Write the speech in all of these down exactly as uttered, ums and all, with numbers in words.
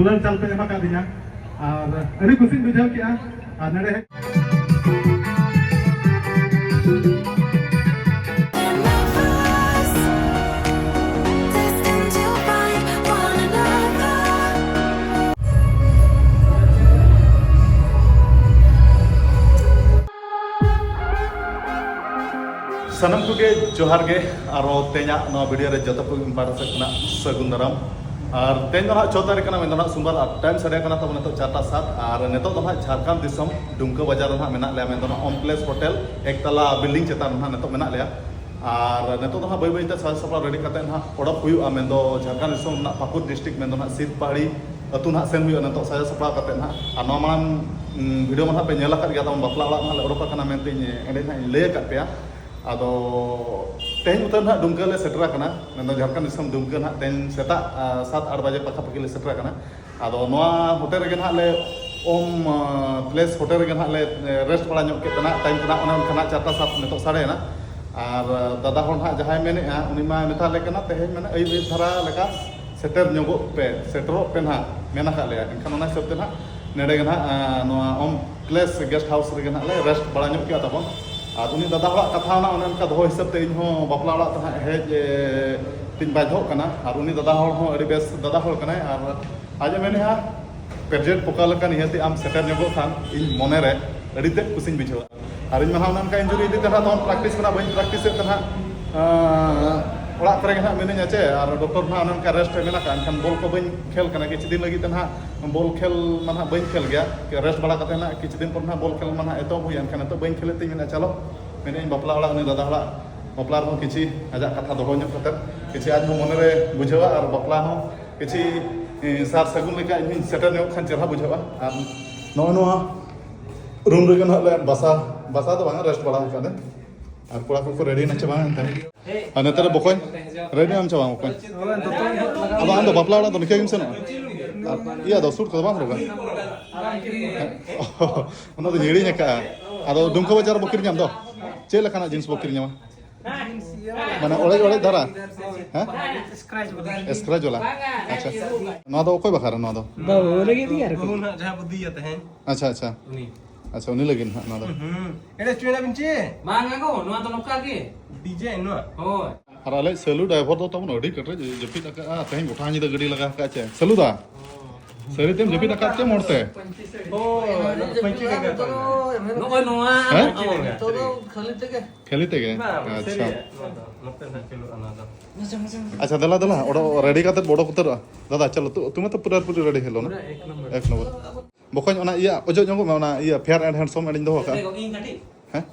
ᱫᱩᱞᱟᱹᱲ ᱪᱟᱞ ᱯᱮ ᱮᱢ ᱟᱠᱟᱫᱤᱧᱟ ᱟᱨ ᱟᱹᱰᱤ ᱠᱩᱥᱤᱧ ᱵᱩᱡᱷᱟᱹᱣ ᱠᱮᱜᱼᱟ᱾ ᱟᱨ ᱱᱚᱰᱮ ᱦᱮᱡ ᱥᱟᱱᱟᱢ ᱠᱚᱜᱮ ᱡᱚᱦᱟᱨ ᱜᱮ᱾ ᱟᱨᱚ ᱛᱮᱦᱮᱧᱟᱜ ᱱᱚᱣᱟ ᱵᱷᱤᱰᱤᱭᱳ ᱨᱮ ᱡᱚᱛᱚ ᱠᱚ ᱤᱧ ᱯᱟᱦᱴᱟ ᱥᱮᱫ ᱠᱷᱚᱱᱟᱜ ᱥᱟᱹᱜᱩᱱ ᱫᱟᱨᱟᱢ᱾ ᱟᱨ ᱛᱮᱦᱮᱧ ᱫᱚ ᱱᱟᱦᱟᱜ ᱪᱷᱚ ᱛᱟᱹᱨᱤᱠᱷ ᱠᱟᱱᱟ, ᱢᱮᱱᱫᱚ ᱱᱟᱦᱟᱜ ᱥᱳᱢᱵᱟᱨ᱾ ᱟᱨ ᱴᱟᱭᱤᱢ ᱥᱟᱰᱮ ᱠᱟᱱᱟ ᱛᱟᱵᱚᱱ ᱱᱤᱛᱚᱜ ᱪᱟᱨᱴᱟ ᱥᱟᱛ᱾ ᱟᱨ ᱱᱤᱛᱚᱜ ᱫᱚ ᱱᱟᱦᱟᱜ ᱡᱷᱟᱲᱠᱷᱚᱸᱰ ᱫᱤᱥᱚᱢ ᱰᱩᱢᱠᱟᱹ ᱵᱟᱡᱟᱨ ᱨᱮ ᱱᱟᱦᱟᱜ ᱢᱮᱱᱟᱜ ᱞᱮᱭᱟ, ᱢᱮᱱᱫᱚ ᱱᱟᱦᱟᱜ ᱚᱢ ᱯᱞᱮᱥ ᱦᱳᱴᱮᱞ ᱮᱠᱛᱟᱞᱟ ᱵᱤᱞᱰᱤᱝ ᱪᱮᱛᱟᱱ ᱨᱮ ᱱᱟᱦᱟᱜ ᱱᱤᱛᱚᱜ ᱢᱮᱱᱟᱜ ᱞᱮᱭᱟ᱾ ᱟᱨ ᱱᱤᱛᱚᱜ ᱫᱚ ᱱᱟᱦᱟᱜ ᱵᱟᱹᱭ ᱵᱟᱹᱭᱛᱮ ᱥᱟᱡᱟᱣ ᱥᱟᱯᱲᱟᱣ ᱨᱮᱰᱤ ᱠᱟᱛᱮ ᱱᱟᱦᱟᱜ ᱚᱰᱚᱠ ᱦᱩᱭᱩᱜᱼᱟ, ᱢᱮᱱᱫᱚ ᱡᱷᱟᱲᱠᱷᱚᱸᱰ ᱫᱤᱥᱚᱢ ᱨᱮᱱᱟᱜ ᱯᱟᱹᱠᱩᱲ ᱰᱤᱥᱴᱨᱤᱠᱴ, ᱢᱮᱱᱫᱚ ᱱᱟᱦᱟᱜ ᱥᱤᱨᱯᱟᱦᱟᱲᱤ ᱟᱹᱛᱩ ᱱᱟᱦᱟᱜ ᱥᱮᱱ ᱦᱩᱭᱩᱜᱼᱟ ᱱᱤᱛᱚᱜ ᱥᱟᱡᱟᱣ ᱥᱟᱯᱲᱟᱣ ᱠᱟᱛᱮ ᱱᱟᱦᱟᱜ᱾ ᱟᱨ ᱱᱚᱣᱟ ᱢᱟᱲᱟᱝ, ᱩᱸ, ᱵᱷᱤᱰᱤᱭᱳ ᱢᱟ ᱱᱟᱦᱟᱜ ᱯᱮ ᱧᱮᱞ ᱟᱠᱟᱫ ᱜᱮᱭᱟ ᱛᱟᱵᱚᱱ, ᱵᱟᱯᱞᱟ ᱚᱲᱟᱜ ᱱᱟᱦᱟᱜ ᱞᱮ ᱚᱰᱚᱠ ᱟᱠᱟᱱᱟ ᱢᱮᱱᱛᱮ ᱤᱧ ᱮᱸᱰᱮ ᱱᱟᱦᱟᱜ ᱤᱧ ᱞᱟᱹᱭ ᱟᱠᱟᱫ ᱯᱮᱭᱟ᱾ ᱟᱫᱚ ᱛᱮᱦᱮᱧ ᱩᱛᱟᱹᱨ ᱱᱟᱦᱟᱜ ᱰᱩᱢᱠᱟᱹ ᱞᱮ ᱥᱮᱴᱮᱨ ᱟᱠᱟᱱᱟ, ᱢᱮᱱᱫᱚ ᱡᱷᱟᱲᱠᱷᱚᱸᱰ ᱫᱤᱥᱚᱢ ᱰᱩᱢᱠᱟᱹ ᱱᱟᱦᱟᱜ ᱛᱮᱦᱮᱧ ᱥᱮᱛᱟᱜ, ᱟ, ᱥᱟᱛ ᱟᱴ ᱵᱟᱡᱮ ᱯᱟᱠᱷᱟ ᱯᱟᱠᱷᱤ ᱞᱮ ᱥᱮᱴᱮᱨ ᱟᱠᱟᱱᱟ᱾ ᱟᱫᱚ ᱱᱚᱣᱟ ᱦᱳᱴᱮᱞ ᱨᱮᱜᱮ ᱱᱟᱦᱟᱜ ᱞᱮ, ᱚᱢ, ᱟ, ᱯᱞᱮᱥ ᱦᱳᱴᱮᱞ ᱨᱮᱜᱮ ᱱᱟᱦᱟᱜ ᱞᱮ, ᱮ, ᱨᱮᱥᱴ ᱵᱟᱲᱟ ᱧᱚᱜ ᱠᱮᱫ ᱛᱮ ᱱᱟᱦᱟᱜ, ᱴᱟᱭᱤᱢ ᱠᱚ ᱱᱟᱦᱟᱜ ᱚᱱᱮ ᱚᱱᱠᱟ ᱱᱟᱦᱟᱜ ᱪᱟᱨᱴᱟ ᱥᱟᱛ ᱱᱤᱛᱚᱜ ᱥᱟᱰᱮᱭᱮᱱᱟ᱾ ᱟᱨ, ᱟ, ᱫᱟᱫᱟ ᱦᱚᱲ ᱱᱟᱦᱟᱜ ᱡᱟᱦᱟᱸᱭ ᱢᱮᱱᱮᱫᱼᱟ, ᱩᱱᱤ ᱢᱟᱭ ᱢᱮᱛᱟ ᱞᱮ ᱠᱟᱱᱟ ᱛᱮᱦᱮᱧ ᱢᱟᱱᱮ ᱟᱹᱭᱩᱵ ᱟᱹᱭᱩᱵ ᱫᱷᱟᱨᱟ ᱞᱮᱠᱟ ᱥᱮᱴᱮᱨ ᱧᱚᱜᱚᱜ ᱯᱮ, ᱥᱮᱴᱮᱨᱚᱜ ᱯᱮ ᱱᱟᱦᱟᱜ ᱢᱮᱱ ᱟᱠᱟᱫ ᱞᱮᱭᱟ᱾ ᱮᱱᱠᱷᱟᱱ ᱚᱱᱟ ᱦᱤᱥᱟᱹᱵ ᱛᱮ ᱱᱟᱦᱟᱜ ᱱᱚᱰᱮ ᱜᱮ ᱱᱟᱦᱟᱜ, ᱟ, ᱱᱚᱣᱟ ᱚᱢ ᱯᱞᱮᱥ ᱜᱮᱥᱴ ᱦᱟᱣᱩᱥ ᱨᱮᱜᱮ ᱱᱟᱦᱟᱜ ᱞᱮ ᱨᱮᱥᱴ ᱵᱟᱲᱟ ᱧᱚᱜ ᱠᱮᱜᱼᱟ ᱛᱟᱵᱚᱱ᱾ ᱟᱨ ᱩᱱᱤ ᱫᱟᱫᱟ ᱦᱚᱲᱟᱜ ᱠᱟᱛᱷᱟ ᱚᱱᱟ ᱚᱱᱮ ᱚᱱᱠᱟ ᱫᱚᱦᱚ ᱦᱤᱥᱟᱹᱵ ᱛᱮ ᱤᱧ ᱦᱚᱸ ᱵᱟᱯᱞᱟ ᱚᱲᱟᱜ ᱛᱮ ᱱᱟᱦᱟᱜ ᱦᱮᱡ, ᱮ, ᱛᱤᱧ ᱵᱟᱫᱽᱫᱷᱚᱜ ᱠᱟᱱᱟ᱾ ᱟᱨ ᱩᱱᱤ ᱫᱟᱫᱟ ᱦᱚᱲ ᱦᱚᱸ ᱟᱹᱰᱤ ᱵᱮᱥ ᱫᱟᱫᱟ ᱦᱚᱲ ᱠᱟᱱᱟᱭ᱾ ᱟᱨ ᱟᱡ ᱮ ᱢᱮᱱᱮᱫᱼᱟ, ᱯᱮᱨᱡᱮᱱᱴ ᱚᱠᱟ ᱞᱮᱠᱟ ᱱᱤᱦᱟᱹᱛᱤ ᱟᱢ ᱥᱮᱴᱮᱨ ᱧᱚᱜᱚᱜ ᱠᱷᱟᱱ ᱤᱧ ᱢᱚᱱᱮ ᱨᱮ ᱟᱹᱰᱤ ᱛᱮᱫ ᱠᱩᱥᱤᱧ ᱵᱩᱡᱷᱟᱹᱣᱟ᱾ ᱟᱨ ᱤᱧ ᱢᱟ ᱱᱟᱦᱟᱜ ᱚᱱᱮ ᱚᱱᱠᱟ ᱤᱧᱡᱩᱨᱤ ᱤᱫᱤ ᱛᱮ ᱱᱟᱦᱟᱜ ᱛᱟᱵᱚᱱ ᱯᱨᱮᱠᱴᱤᱥ ᱠᱷᱚᱱᱟᱜ ᱵᱟᱹᱧ ᱯᱨᱮᱠᱴᱤᱥᱮᱫ ᱛᱮ ᱱᱟᱦᱟᱜ, ᱟᱸ, ᱚᱲᱟᱜ ᱠᱚᱨᱮ ᱜᱮ ᱱᱟᱦᱟᱜ ᱢᱤᱱᱟᱹᱧᱟ ᱪᱮ, ᱟᱨ ᱰᱚᱠᱴᱚᱨ ᱱᱟᱦᱟᱜ ᱚᱱᱮ ᱚᱱᱠᱟ ᱨᱮᱥᱴ ᱨᱮ ᱢᱮᱱᱟᱜ ᱟᱠᱟᱫᱼᱟ᱾ ᱮᱱᱠᱷᱟᱱ ᱵᱚᱞ ᱠᱚ ᱵᱟᱹᱧ ᱠᱷᱮᱞ ᱠᱟᱱᱟ, ᱠᱤᱪᱷᱩ ᱫᱤᱱ ᱞᱟᱹᱜᱤᱫ ᱛᱮ ᱱᱟᱦᱟᱜ ᱵᱚᱞ ᱠᱷᱮᱞ ᱢᱟ ᱱᱟᱦᱟᱜ ᱵᱟᱹᱧ ᱠᱷᱮᱞ ᱜᱮᱭᱟ᱾ ᱨᱮᱥᱴ ᱵᱟᱲᱟ ᱠᱟᱛᱮ ᱱᱟᱦᱟᱜ ᱠᱤᱪᱷᱩ ᱫᱤᱱ ᱯᱚᱨ ᱱᱟᱦᱟᱜ ᱵᱚᱞ ᱠᱷᱮᱞ ᱢᱟ ᱱᱟᱦᱟᱜ ᱮᱛᱚᱦᱚᱵ ᱦᱩᱭᱩᱜᱼᱟ᱾ ᱮᱱᱠᱷᱟᱱ ᱱᱤᱛᱚᱜ ᱵᱟᱹᱧ ᱠᱷᱮᱞᱮᱫ ᱛᱤᱧ ᱢᱮᱱᱟ, ᱪᱚᱞᱚ ᱢᱮᱱᱮᱫ ᱟᱹᱧ ᱵᱟᱯᱞᱟ ᱚᱲᱟᱜ, ᱩᱱᱤ ᱫᱟᱫᱟ ᱦᱚᱲᱟᱜ ᱵᱟᱯᱞᱟ ᱨᱮᱦᱚᱸ ᱠᱤᱪᱷᱤ ᱟᱡᱟᱜ ᱠᱟᱛᱷᱟ ᱫᱚᱦᱚ ᱧᱚᱜ ᱠᱟᱛᱮ ᱠᱤᱪᱷᱤ ᱟᱡ ᱦᱚᱸ ᱢᱚᱱᱮᱨᱮ ᱵᱩᱡᱷᱟᱹᱣᱟ ᱟᱨ ᱵᱟᱯᱞᱟ ᱦᱚᱸ ᱠᱤᱪᱷᱤ, ᱮ, ᱥᱟᱨ ᱥᱟᱹᱜᱩᱱ ᱞᱮᱠᱟ ᱤᱧ ᱦᱚᱸᱧ ᱥᱮᱴᱮᱨ ᱧᱚᱜ ᱠᱷᱟᱱ ᱪᱮᱦᱨᱟ ᱵᱩᱡᱷᱟᱹᱜᱼᱟ᱾ ᱟᱨ ᱱᱚᱜᱼᱚ ᱱᱚᱣᱟ ᱨᱩᱢ ᱨᱮᱜᱮ ᱱᱟᱦᱟᱜ ᱞᱮ ᱵᱟᱥᱟ, ᱵᱟᱥᱟ ᱫᱚ ᱵᱟᱝᱟ, ᱨᱮᱥᱴ ᱵᱟᱲᱟ ᱟᱠᱟᱫ ᱞᱮ᱾ ᱟᱨ ᱠᱚᱲᱟ ᱠᱚᱠᱚ ᱨᱮᱰᱤ ᱱᱟ ᱪᱮ ᱵᱟᱝ ᱮᱱᱛᱮ? ᱟᱨ ᱱᱮᱛᱟᱨ ᱵᱚᱠᱚᱧ, ᱨᱮᱰᱤ ᱱᱟᱢ ᱪᱮ ᱵᱟᱝ ᱵᱚᱠᱚᱧ? ᱟᱫᱚ ᱟᱢ ᱫᱚ ᱵᱟᱯᱞᱟ ᱚᱲᱟᱜ ᱫᱚ ᱱᱤᱝᱠᱟᱹ ᱜᱮᱢ ᱥᱮᱱᱚᱜᱼᱟ? ᱟᱨ ᱤᱭᱟᱹ ᱫᱚ ᱥᱩᱴ ᱠᱚᱫᱚ ᱵᱟᱢ ᱦᱚᱨᱚᱜᱟ? ᱚᱱᱟ ᱫᱚᱧ ᱦᱤᱲᱤᱧ ᱟᱠᱟᱫᱼᱟ᱾ ᱟᱫᱚ ᱰᱩᱢᱠᱟᱹ ᱵᱟᱡᱟᱨ ᱨᱮᱵᱚ ᱠᱤᱨᱤᱧᱟᱢ ᱫᱚ? ᱪᱮᱫ ᱞᱮᱠᱟᱱᱟᱜ ᱡᱤᱱᱤᱥ ᱵᱚ ᱠᱤᱨᱤᱧᱟᱢᱟ? ᱢᱟᱱᱮ ᱚᱲᱮᱡ ᱚᱲᱮᱡ ᱫᱷᱟᱨᱟ? ᱦᱮᱸ? ᱥᱠᱨᱮᱪ ᱵᱟᱞᱟ᱾ ᱥᱠᱨᱮᱪ ᱵᱟᱞᱟ? ᱟᱪᱪᱷᱟ᱾ ᱱᱚᱣᱟ ᱫᱚ ᱚᱠᱚᱭ ᱵᱟᱠᱷᱨᱟ ᱱᱚᱣᱟ ᱫᱚ? ᱵᱟᱹᱦᱩ ᱞᱟᱹᱜᱤᱫ ᱜᱮ ᱟᱨᱠᱤ᱾ ᱵᱟᱹᱦᱩ ᱱᱟᱦᱟᱜ ᱡᱟᱦᱟᱸ ᱵᱚ ᱤᱫᱤᱭᱟ ᱛᱟᱦᱮᱸᱧ᱾ ᱟᱪᱪᱷᱟ, ᱟᱪᱪᱷᱟ᱾ ᱩᱱᱤ᱾ ᱟᱪᱪᱷᱟ, ᱩᱱᱤ ᱞᱟᱹᱜᱤᱫ ᱱᱟᱦᱟᱜ ᱱᱚᱣᱟ ᱫᱚ᱾ ᱦᱩᱸ᱾ ᱮᱲᱮ ᱦᱚᱪᱚᱭᱮᱱᱟ ᱵᱤᱱ ᱪᱮ? ᱵᱟᱝᱟ ᱜᱳ, ᱱᱚᱣᱟ ᱫᱚ ᱱᱚᱝᱠᱟ ᱜᱮ᱾ ᱰᱤᱡᱟᱭᱤᱱ ᱱᱚᱣᱟ? ᱦᱳᱭ᱾ ᱟᱨ ᱟᱞᱮ ᱥᱟᱹᱞᱩ ᱰᱟᱭᱵᱷᱟᱨ ᱫᱚ ᱛᱟᱵᱚᱱ ᱟᱹᱰᱤ ᱠᱮᱴᱮᱡ ᱡᱟᱹᱯᱤᱫ ᱟᱠᱟᱫᱼᱟ, ᱛᱮᱦᱮᱧ ᱜᱚᱴᱟ ᱧᱤᱫᱟᱹ ᱜᱟᱹᱰᱤ ᱞᱟᱜᱟ ᱟᱠᱟᱫ ᱪᱮ? ᱥᱟᱹᱞᱩ ᱫᱟ, ᱥᱟᱹᱨᱤ ᱛᱮᱢ ᱡᱟᱹᱯᱤᱫ ᱟᱠᱟᱫ ᱪᱮ ᱢᱚᱲ ᱛᱮ? ᱦᱳᱭ, ᱯᱟᱹᱧᱪᱤ ᱴᱟᱠᱟ ᱠᱚ ᱮᱢᱟ᱾ ᱱᱚᱜᱼᱚᱭ ᱱᱚᱣᱟ᱾ ᱦᱮᱸ? ᱯᱟᱹᱧᱪᱤ ᱴᱟᱠᱟ᱾ ᱠᱷᱟᱹᱞᱤ ᱛᱮᱜᱮ᱾ ᱠᱷᱟᱹᱞᱤ ᱛᱮᱜᱮ? ᱵᱟᱝ, ᱟᱪᱪᱷᱟ᱾ ᱥᱟᱹᱨᱤᱭᱟᱜ ᱱᱚᱣᱟ ᱫᱚ᱾ ᱱᱚᱛᱮ ᱱᱟᱜ ᱪᱟᱹᱞᱩᱜᱼᱟ ᱱᱚᱣᱟ ᱫᱚ᱾ ᱟᱪᱪᱷᱟ, ᱫᱟᱞᱟ, ᱫᱟᱞᱟ, ᱚᱰᱚ-, ᱨᱮᱰᱤ ᱠᱟᱛᱮ ᱵᱚᱰᱚ ᱩᱛᱟᱹᱨᱚᱜᱼᱟ᱾ ᱫᱟᱫᱟ, ᱪᱚᱞᱚ, ᱛᱩ-, ᱛᱩᱢᱮ ᱛᱚ ᱯᱩᱨᱟᱹ ᱯᱩᱨᱤ ᱨᱮᱰᱤ ᱦᱮᱞᱳ ᱱᱟ᱾ ᱯᱩᱨᱟᱹ ᱮᱠ ᱱᱚᱢᱵᱚᱨ᱾ ᱮᱠ ᱱᱚᱢᱵᱚᱨ᱾ ᱵᱚᱠᱚᱧ, ᱚᱱᱟ ᱤᱭᱟᱹ ᱚᱡᱚᱜ ᱧᱚᱜᱚᱜ ᱢᱮ, ᱚᱱᱟ ᱤᱭᱟᱹ Fair and Handsome ᱟᱹᱰᱤᱧ ᱫᱚᱦᱚ ᱟᱠᱟᱫᱼᱟ᱾ ᱤᱧ ᱠᱟᱹᱴᱤᱡ᱾ ᱦᱮᱸ?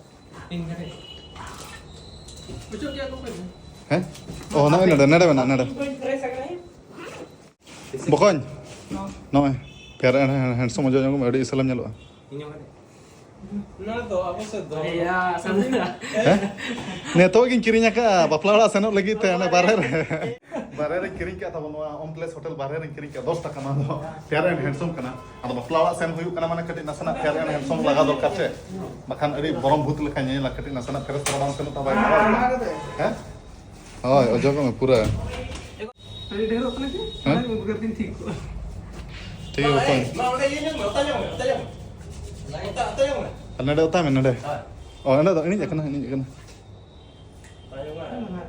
ᱤᱧ ᱠᱟᱹᱴᱤᱡ᱾ ᱚᱪᱚᱜ ᱜᱮᱭᱟ ᱠᱚ ᱯᱟᱪᱮ᱾ ᱦᱮᱸ? ᱚ, ᱱᱚᱜᱼᱚᱭ ᱱᱚᱰᱮ, ᱱᱚᱰᱮ ᱢᱮᱱᱟᱜᱼᱟ, ᱱᱚᱰᱮ᱾ ᱤᱧ ᱵᱟᱹᱧ ᱯᱷᱨᱮᱥ ᱟᱠᱟᱱᱟ᱾ ᱵᱚᱠᱚᱧ, ᱱᱚᱜᱼᱚᱭ Fair and Handsome ᱚᱡᱚᱜ ᱧᱚᱜᱚᱜ ᱢᱮ, ᱟᱹᱰᱤ ᱮᱥᱮᱞᱮᱢ ᱧᱮᱞᱚᱜᱼᱟ᱾ ᱤᱧ ᱦᱚᱸ ᱠᱟᱹᱴᱤᱡ᱾ ᱱᱚᱣᱟ ᱫᱚ ᱟᱵᱚ ᱥᱮᱫ ᱫᱚ᱾ ᱮᱭᱟ, ᱥᱟᱹᱢᱤᱞᱟ᱾ ᱦᱮᱸ? ᱱᱤᱛᱚᱜ ᱜᱤᱧ ᱠᱤᱨᱤᱧ ᱟᱠᱟᱫᱼᱟ ᱵᱟᱯᱞᱟ ᱚᱲᱟᱜ ᱥᱮᱱᱚᱜ ᱞᱟᱹᱜᱤᱫ ᱛᱮ, ᱚᱱᱟ ᱵᱟᱨᱦᱮ ᱨᱮ᱾ ᱵᱟᱨᱦᱮ ᱨᱮᱧ ᱠᱤᱨᱤᱧ ᱠᱟᱜ ᱛᱟᱵᱚᱱ, ᱱᱚᱣᱟ ᱚᱢᱯᱞᱮᱥ ᱦᱳᱴᱮᱞ ᱵᱟᱨᱦᱮ ᱨᱮᱧ ᱠᱤᱨᱤᱧ ᱠᱟᱜᱼᱟ, ᱫᱚᱥ ᱴᱟᱠᱟ ᱱᱚᱣᱟ ᱫᱚ᱾ Fair and Handsome ᱠᱟᱱᱟ᱾ ᱟᱫᱚ ᱵᱟᱯᱞᱟ ᱚᱲᱟᱜ ᱥᱮᱱ ᱦᱩᱭᱩᱜ ᱠᱟᱱᱟ, ᱢᱟᱱᱮ ᱠᱟᱹᱴᱤᱡ ᱱᱟᱥᱮᱱᱟᱜ Fair and Handsome ᱞᱟᱜᱟᱣ ᱫᱚᱨᱠᱟᱨ ᱪᱮ, ᱵᱟᱠᱷᱟᱱ ᱟᱹᱰᱤ ᱵᱚᱨᱚᱢ ᱵᱷᱩᱛ ᱞᱮᱠᱟ ᱧᱮᱞᱟ, ᱠᱟᱹᱴᱤᱡ ᱱᱟᱥᱮᱱᱟᱜ ᱯᱷᱮᱨᱮᱥ ᱛᱟᱨᱟ ᱵᱟᱝ ᱥᱮᱱᱚᱜ ᱛᱟᱵᱚᱱ᱾ ᱦᱮᱸ? ᱦᱳᱭ, ᱚᱡᱚᱜᱚᱜ ᱢᱮ ᱯᱩᱨᱟᱹ᱾ ᱟᱹᱰᱤ ᱰᱷᱮᱨᱚᱜ ᱠᱟᱱᱟ ᱠᱤ? ᱦᱮᱸ? ᱚᱱᱟ ᱩᱫᱽᱜᱟᱹᱨ ᱫᱤᱱ ᱴᱷᱤᱠ ᱠᱚᱜᱼᱟ᱾ ᱴᱷᱤᱠ ᱜᱮᱭᱟ, ᱵᱚᱠᱚᱧ᱾ ᱢᱟ, ᱚᱸᱰᱮ ᱤᱭᱟᱹ ᱧᱚᱜ ᱢᱮ, ᱚᱛᱟ ᱧᱚᱜ ᱢᱮ, ᱚᱛᱟ ᱧᱚᱜ ᱢᱮ᱾ ᱚᱛᱟ, ᱚᱛᱟ ᱧᱚᱜ ᱢᱮ᱾ ᱟᱨ ᱱᱚᱰᱮ ᱚᱛᱟᱭ ᱢᱮ, ᱱᱚᱰᱮ᱾ ᱦᱳᱭ᱾ ᱚ, ᱚᱸᱰᱮ ᱫᱚ ᱤᱬᱤᱡ ᱟᱠᱟᱱᱟ, ᱤᱬᱤᱡ ᱟᱠᱟᱱᱟ᱾ ᱚᱛᱟ ᱧᱚᱜ ᱢᱮ᱾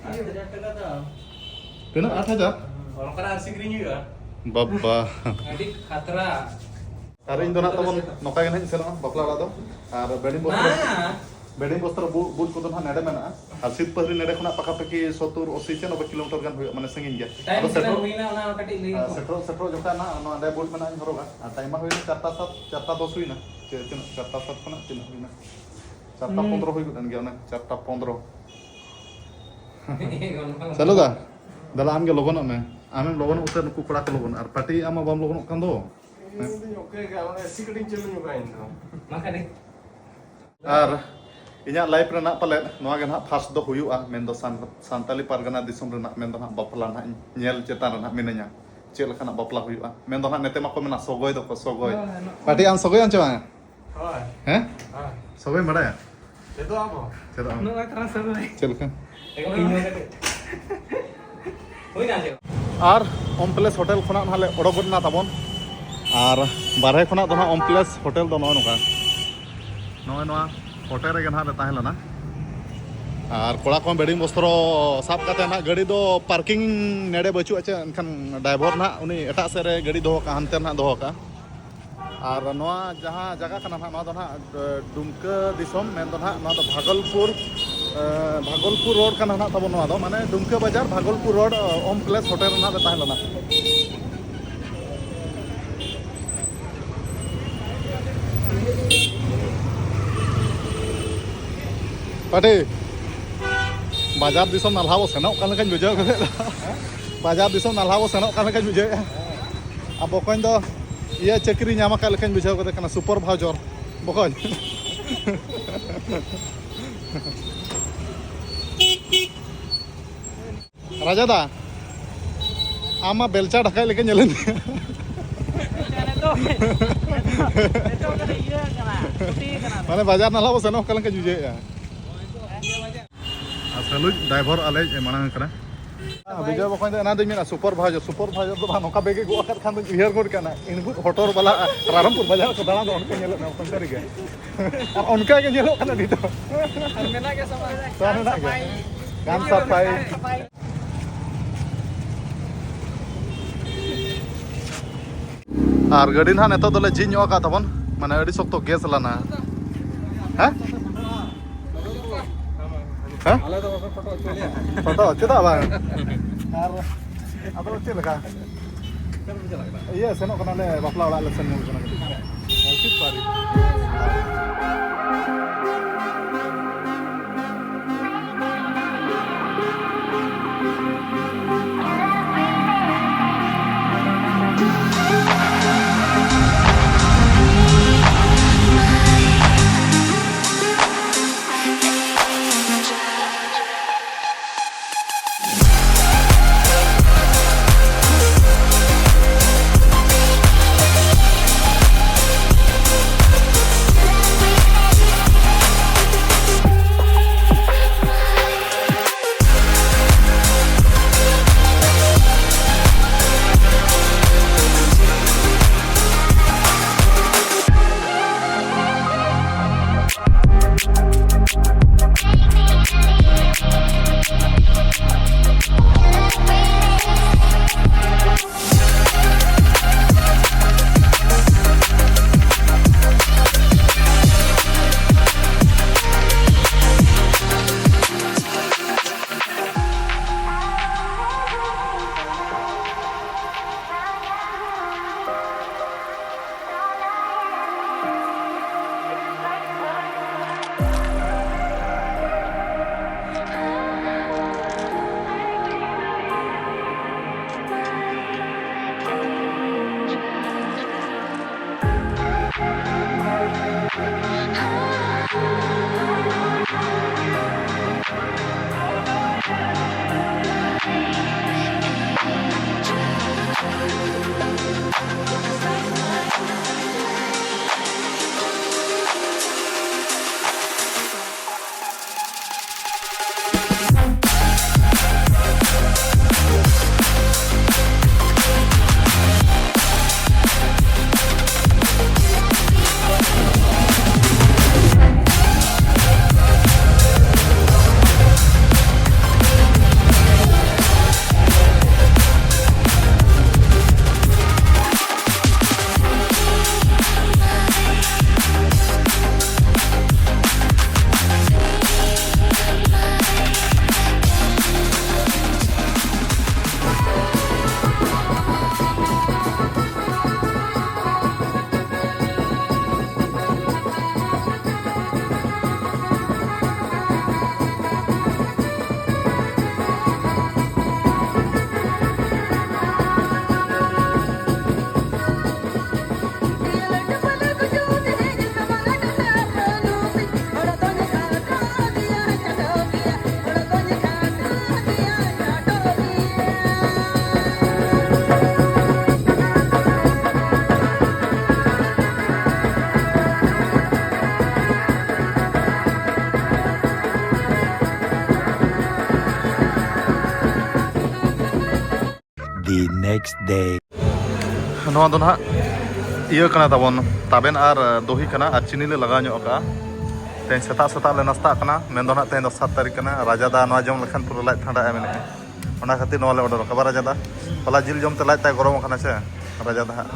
ᱟᱴ ᱦᱟᱡᱟᱨ ᱴᱟᱠᱟ ᱫᱟᱢ᱾ ᱛᱤᱱᱟᱹᱜ? ᱟᱴ ᱦᱟᱡᱟᱨ? ᱚᱱᱠᱟᱱᱟᱜ ᱟᱨ ᱥᱤᱠᱨᱤᱧ ᱦᱩᱭᱩᱜᱼᱟ᱾ ᱵᱟᱵᱟ᱾ ᱟᱹᱰᱤ ᱠᱷᱟᱛᱨᱟ᱾ ᱟᱨ ᱤᱧ ᱫᱚ ᱱᱟᱜ ᱛᱟᱵᱚᱱ ᱱᱚᱝᱠᱟ ᱜᱮ ᱱᱟᱜ ᱤᱧ ᱥᱮᱱᱚᱜᱼᱟ ᱵᱟᱯᱞᱟ ᱚᱲᱟᱜ ᱫᱚ᱾ ᱟᱨ ᱵᱮᱰᱤᱝ ᱵᱚᱥᱛᱨᱚ, ᱵᱟᱝ᱾ ᱵᱮᱰᱤᱝ ᱵᱚᱥᱛᱨᱚ ᱵᱩ-, ᱵᱩᱴ ᱠᱚᱫᱚ ᱱᱟᱜ ᱱᱮᱰᱮ ᱢᱮᱱᱟᱜᱼᱟ᱾ ᱟᱨ ᱥᱤᱛᱯᱟᱹᱦᱨᱤ ᱱᱮᱰᱮ ᱠᱷᱚᱱᱟᱜ ᱯᱟᱠᱟ ᱯᱟᱠᱤ ᱥᱚᱛᱛᱚᱨ, ᱟᱥᱤ ᱪᱮ ᱱᱚᱵᱵᱳᱭ ᱠᱤᱞᱳᱢᱤᱴᱟᱨ ᱜᱟᱱ ᱦᱩᱭᱩᱜᱼᱟ, ᱢᱟᱱᱮ ᱥᱟᱺᱜᱤᱧ ᱜᱮᱭᱟ᱾ ᱴᱟᱭᱤᱢ ᱟᱫᱚ ᱛᱤᱱᱟᱹᱜ ᱥᱮᱴᱮᱨ-, ᱦᱩᱭᱱᱟ ᱚᱱᱟ ᱠᱟᱹᱴᱤᱡ ᱞᱟᱹᱭ ᱟᱨ ᱢᱮ᱾ ᱥᱮᱴᱮᱨᱚᱜ, ᱥᱮᱴᱮᱨᱚᱜ ᱡᱚᱠᱷᱟᱜ ᱱᱟᱜ ᱱᱚᱣᱟ ᱱᱮᱰᱮ ᱵᱩᱴ ᱢᱮᱱᱟᱜᱼᱟ, ᱤᱧ ᱦᱚᱨᱚᱜᱟ᱾ ᱟᱨ ᱴᱟᱭᱤᱢ ᱢᱟ ᱦᱩᱭᱱᱟ ᱪᱟᱨᱴᱟ ᱥᱟᱛ, ᱪᱟᱨᱴᱟ ᱫᱚᱥ ᱦᱩᱭᱱᱟ᱾ ᱪᱮ ᱛᱤᱱᱟᱹᱜ? ᱪᱟᱨᱴᱟ ᱥᱟᱛ ᱠᱷᱚᱱᱟᱜ ᱛᱤᱱᱟᱹᱜ ᱦᱩᱭᱱᱟ? ᱪᱟᱨᱴᱟ ᱦᱩᱸ᱾ ᱯᱚᱱᱫᱽᱨᱚ ᱦᱩᱭ ᱜᱚᱫ ᱮᱱ ᱜᱮᱭᱟ, ᱚᱱᱮ ᱪᱟᱨᱴᱟ ᱯᱚᱱᱫᱽᱨᱚ᱾ ᱪᱟᱹᱞᱩ ᱫᱟ, ᱫᱟᱫᱟ ᱟᱢ ᱜᱮ ᱞᱚᱜᱚᱱᱚᱜ ᱢᱮ᱾ ᱟᱢᱮᱢ ᱞᱚᱜᱚᱱᱚᱜ ᱩᱛᱟᱹᱨ, ᱱᱩᱠᱩ ᱠᱚᱲᱟ ᱠᱚ ᱞᱚᱜᱚᱱ᱾ ᱟᱨ ᱯᱟᱴᱤ ᱟᱢ ᱢᱟ ᱵᱟᱢ ᱞᱚᱜᱚᱱᱚᱜ ᱠᱟᱱ ᱫᱚ᱾ ᱤᱧ ᱫᱚᱧ ᱚᱠᱚᱭ ᱜᱮ, ᱚᱱᱟ ᱮᱥᱤ ᱠᱟᱹᱴᱤᱡ ᱤᱧ ᱪᱟᱹᱞᱩ ᱧᱚᱜᱟ ᱤᱧ ᱫᱚ᱾ ᱢᱟ ᱠᱷᱟᱱ᱾ ᱟᱨ ᱤᱧᱟᱹᱜ ᱞᱟᱭᱤᱯᱷ ᱨᱮᱱᱟᱜ ᱯᱟᱞᱮᱫ ᱱᱚᱣᱟ ᱜᱮ ᱱᱟᱦᱟᱜ ᱯᱷᱟᱥᱴ ᱫᱚ ᱦᱩᱭᱩᱜᱼᱟ, ᱢᱮᱱᱫᱚ ᱥᱟᱱ-, ᱥᱟᱱᱛᱟᱞᱤ ᱯᱟᱨᱜᱟᱱᱟ ᱫᱤᱥᱚᱢ ᱨᱮᱱᱟᱜ ᱢᱮᱱᱫᱚ ᱱᱟᱦᱟᱜ ᱵᱟᱯᱞᱟ ᱱᱟᱦᱟᱜ ᱤᱧ ᱧᱮᱞ ᱪᱮᱛᱟᱱ ᱨᱮ ᱱᱟᱦᱟᱜ ᱢᱤᱱᱟᱹᱧᱟ᱾ ᱪᱮᱫ ᱞᱮᱠᱟᱱᱟᱜ ᱵᱟᱯᱞᱟ ᱦᱩᱭᱩᱜᱼᱟ, ᱢᱮᱱᱫᱚ ᱱᱟᱦᱟᱜ ᱱᱮᱛᱮ ᱢᱟᱠᱚ ᱢᱮᱱᱟ ᱥᱚᱜᱚᱭ ᱫᱚᱠᱚ ᱥᱚᱜᱚᱭ᱾ ᱦᱳᱭ, ᱦᱳᱭ᱾ ᱯᱟᱴᱤ ᱟᱢ ᱥᱚᱜᱚᱭ ᱟᱢ ᱪᱮ ᱵᱟᱝ? ᱦᱳᱭ᱾ ᱦᱮᱸ? ᱦᱳᱭ᱾ ᱥᱚᱜᱚᱭ ᱵᱟᱲᱟᱭᱟ? ᱪᱮᱫᱟᱜ ᱵᱟᱝ? ᱪᱮᱫ ᱞᱮᱠᱟ? ᱟᱨ ᱚᱢᱯᱞᱮᱥ ᱦᱳᱴᱮᱞ ᱠᱷᱚᱱᱟᱜ ᱱᱟᱦᱟᱜ ᱞᱮ ᱚᱰᱚᱠ ᱜᱚᱫ ᱮᱱᱟ ᱛᱟᱵᱚᱱ᱾ ᱟᱨ ᱵᱟᱨᱦᱮ ᱠᱷᱚᱱᱟᱜ ᱫᱚ ᱱᱟᱦᱟᱜ ᱚᱢᱯᱞᱮᱥ ᱦᱳᱴᱮᱞ ᱫᱚ ᱱᱚᱜᱼᱚᱭ ᱱᱚᱝᱠᱟ, ᱱᱚᱜᱼᱚᱭ ᱱᱚᱣᱟ ᱦᱳᱴᱮᱞ ᱨᱮᱜᱮ ᱱᱟᱦᱟᱜ ᱞᱮ ᱛᱟᱦᱮᱸ ᱞᱮᱱᱟ᱾ ᱟᱨ ᱠᱚᱲᱟ ᱠᱚᱦᱚᱸ ᱵᱮᱰᱤᱝ ᱵᱚᱥᱛᱨᱚ ᱥᱟᱵ ᱠᱟᱛᱮ ᱱᱟᱦᱟᱜ ᱜᱟᱹᱰᱤ ᱫᱚ ᱯᱟᱨᱠᱤᱝ ᱱᱮᱰᱮ ᱵᱟᱹᱪᱩᱜᱼᱟ ᱪᱮ, ᱮᱱᱠᱷᱟᱱ ᱰᱨᱟᱭᱵᱷᱟᱨ ᱱᱟᱦᱟᱜ ᱩᱱᱤ ᱮᱴᱟᱜ ᱥᱮᱫ ᱨᱮ ᱜᱟᱹᱰᱤ ᱫᱚᱦᱚ ᱠᱟᱜᱼᱟ, ᱦᱟᱱᱛᱮ ᱱᱟᱦᱟᱜ ᱫᱚᱦᱚ ᱠᱟᱜᱼᱟ᱾ ᱟᱨ ᱱᱚᱣᱟ ᱡᱟᱦᱟᱸ ᱡᱟᱭᱜᱟ ᱠᱟᱱᱟ ᱱᱟᱦᱟᱜ, ᱱᱚᱣᱟ ᱫᱚ ᱱᱟᱦᱟᱜ ᱰᱩᱢᱠᱟᱹ ᱫᱤᱥᱚᱢ, ᱢᱮᱱᱫᱚ ᱱᱟᱦᱟᱜ ᱱᱚᱣᱟ ᱫᱚ ᱵᱷᱟᱜᱚᱞᱯᱩᱨ, ᱮ, ᱵᱷᱟᱜᱚᱞᱯᱩᱨ ᱨᱳᱰ ᱠᱟᱱᱟ ᱱᱟᱦᱟᱜ ᱛᱟᱵᱚᱱ᱾ ᱱᱚᱣᱟ ᱫᱚ ᱢᱟᱱᱮ ᱰᱩᱢᱠᱟᱹ ᱵᱟᱡᱟᱨ, ᱵᱷᱟᱜᱚᱞᱯᱩᱨ ᱨᱳᱰ, ᱮ, ᱚᱢ ᱯᱞᱮᱥ ᱦᱳᱴᱮᱞ ᱨᱮ ᱱᱟᱦᱟᱜ ᱞᱮ ᱛᱟᱦᱮᱸ ᱞᱮᱱᱟ᱾ ᱯᱟᱴᱤ, ᱵᱟᱡᱟᱨ ᱫᱤᱥᱚᱢ ᱱᱟᱞᱦᱟ ᱵᱚ ᱥᱮᱱᱚᱜ ᱠᱟᱱ ᱞᱮᱠᱟᱧ ᱵᱩᱡᱷᱟᱹᱣ ᱠᱮᱫᱟ᱾ ᱵᱟᱡᱟᱨ ᱫᱤᱥᱚᱢ ᱱᱟᱞᱦᱟ ᱵᱚ ᱥᱮᱱᱚᱜ ᱠᱟᱱ ᱞᱮᱠᱟᱧ ᱵᱩᱡᱷᱟᱹᱣᱮᱫᱼᱟ᱾ ᱟᱨ ᱵᱚᱠᱚᱧ ᱫᱚ ᱤᱭᱟᱹ ᱪᱟᱹᱠᱨᱤ ᱧᱟᱢ ᱟᱠᱟᱫ ᱞᱮᱠᱟᱧ ᱵᱩᱡᱷᱟᱹᱣ ᱠᱮᱫᱮ ᱠᱟᱱᱟ, ᱥᱩᱯᱟᱨ ᱵᱷᱟᱭᱡᱟᱨ ᱵᱚᱠᱚᱧ᱾ ᱨᱟᱡᱟ ᱫᱟ, ᱟᱢ ᱢᱟ ᱵᱮᱞᱪᱟ ᱰᱷᱟᱠᱟᱭ ᱞᱮᱠᱟ ᱧᱮᱞᱮᱱ ᱢᱮᱭᱟ᱾ ᱱᱤᱛᱚᱜ, ᱱᱤᱛᱚᱜ ᱠᱟᱹᱴᱤᱡ ᱤᱭᱟᱹ ᱠᱟᱱᱟ, ᱠᱷᱩᱛᱤ ᱠᱟᱱᱟ᱾ ᱢᱟᱱᱮ ᱵᱟᱡᱟᱨ ᱱᱟᱞᱟ ᱵᱚ ᱥᱮᱱᱚᱜ ᱠᱟᱱ ᱞᱮᱠᱟ ᱵᱩᱡᱷᱟᱹᱣᱮᱫᱼᱟ᱾ ᱟᱨ ᱥᱟᱹᱞᱩᱡ ᱰᱨᱟᱭᱵᱷᱟᱨ ᱟᱞᱮ ᱢᱟᱲᱟᱝ ᱠᱟᱱᱟ᱾ ᱵᱤᱡᱚᱭ ᱵᱚᱠᱚᱧ ᱫᱚ ᱮᱱᱟ ᱫᱚᱧ ᱢᱮᱱᱟ ᱥᱩᱯᱟᱨ ᱵᱷᱟᱭᱡᱟᱨ, ᱥᱩᱯᱟᱨ ᱵᱷᱟᱭᱡᱟᱨ ᱫᱚ ᱵᱟᱝ, ᱱᱚᱝᱠᱟ ᱵᱮᱜᱽ ᱮ ᱜᱚᱜ ᱟᱠᱟᱫ ᱠᱷᱟᱱ ᱫᱚᱧ ᱩᱭᱦᱟᱹᱨ ᱜᱚᱫ ᱠᱟᱱᱟ, ᱤᱱᱵᱷᱩᱴ ᱦᱚᱴᱚᱨ ᱵᱟᱞᱟ ᱨᱟᱭᱨᱚᱝᱯᱩᱨ ᱵᱟᱡᱟᱨ ᱠᱚ ᱫᱟᱬᱟᱱ ᱫᱚ ᱚᱱᱠᱟ ᱧᱮᱞᱚᱜ ᱠᱟᱱᱟ, ᱥᱟᱹᱨᱤ ᱜᱮ᱾ ᱟᱨ ᱚᱱᱠᱟ ᱜᱮ ᱧᱮᱞᱚᱜ ᱠᱟᱱᱟ ᱱᱤᱛᱚᱜ᱾ ᱟᱨ ᱢᱮᱱᱟᱜ ᱜᱮᱭᱟ ᱥᱟᱯᱷᱟᱭ᱾ ᱥᱟᱯᱷᱟᱭ ᱢᱮᱱᱟᱜ ᱜᱮᱭᱟ᱾ ᱜᱟᱱ ᱥᱟᱯᱷᱟᱭ᱾ ᱥᱟᱯᱷᱟᱭ᱾ ᱟᱨ ᱜᱟᱹᱰᱤ ᱱᱟᱦᱟᱜ ᱱᱤᱛᱚᱜ ᱫᱚᱞᱮ ᱡᱷᱤᱡ ᱧᱚᱜ ᱟᱠᱟᱫ ᱛᱟᱵᱚᱱ, ᱢᱟᱱᱮ ᱟᱹᱰᱤ ᱥᱚᱠᱛᱚ ᱜᱮᱥ ᱞᱟᱱᱟ᱾ ᱦᱮᱸ? ᱦᱮᱸ? ᱟᱞᱮ ᱫᱚ ᱵᱟᱯᱮ ᱯᱷᱳᱴᱳ ᱦᱚᱪᱚ ᱞᱮᱭᱟ? ᱯᱷᱳᱴᱳ ᱪᱮᱫᱟᱜ ᱵᱟᱝ? ᱟᱨ ᱟᱫᱚ ᱪᱮᱫ ᱞᱮᱠᱟ? ᱚᱠᱟ ᱨᱮᱯᱮ ᱪᱟᱞᱟᱜ ᱠᱟᱱᱟ? ᱤᱭᱟᱹ, ᱥᱮᱱᱚᱜ ᱠᱟᱱᱟᱞᱮ, ᱵᱟᱯᱞᱟ ᱚᱲᱟᱜ ᱞᱮ ᱥᱮᱱ ᱧᱚᱜ ᱠᱟᱱᱟ ᱠᱟᱹᱴᱤᱡ᱾ ᱦᱮᱸ, ᱪᱮᱫ ᱯᱟᱨᱤ? Next day. ᱱᱚᱣᱟ ᱫᱚ ᱱᱟᱦᱟᱜ ᱤᱭᱟᱹ ᱠᱟᱱᱟ ᱛᱟᱵᱚᱱ, ᱛᱟᱵᱮᱱ ᱟᱨ ᱫᱚᱦᱤ ᱠᱟᱱᱟ ᱟᱨ ᱪᱤᱱᱤ ᱞᱮ ᱞᱟᱜᱟᱣ ᱧᱚᱜ ᱠᱟᱜᱼᱟ᱾ ᱛᱮᱦᱮᱧ ᱥᱮᱛᱟᱜ ᱥᱮᱛᱟᱜ ᱞᱮ ᱱᱟᱥᱛᱟᱜ ᱠᱟᱱᱟ, ᱢᱮᱱᱫᱚ ᱱᱟᱦᱟᱜ ᱛᱮᱦᱮᱧ ᱫᱚ ᱥᱟᱛ ᱛᱟᱹᱨᱤᱠᱷ ᱠᱟᱱᱟ᱾ ᱨᱟᱡᱟ ᱫᱟ ᱱᱚᱣᱟ ᱡᱚᱢ ᱞᱮᱠᱷᱟᱱ ᱯᱩᱨᱟᱹ ᱞᱟᱡ ᱴᱷᱟᱱᱰᱟᱜᱼᱟ ᱢᱮᱱᱮᱫᱼᱟ, ᱚᱱᱟ ᱠᱷᱟᱹᱛᱤᱨ ᱱᱚᱣᱟ ᱞᱮ ᱚᱰᱟᱨ ᱟᱠᱟᱫᱟ᱾ ᱵᱟᱨᱟ ᱡᱟᱫᱟ, ᱦᱚᱞᱟ ᱡᱤᱞ ᱡᱚᱢ ᱛᱮ ᱞᱟᱡ ᱛᱟᱭ ᱜᱚᱨᱚᱢ ᱟᱠᱟᱱᱟ ᱥᱮ ᱨᱟᱡᱟ ᱫᱟ ᱦᱟᱸᱜ᱾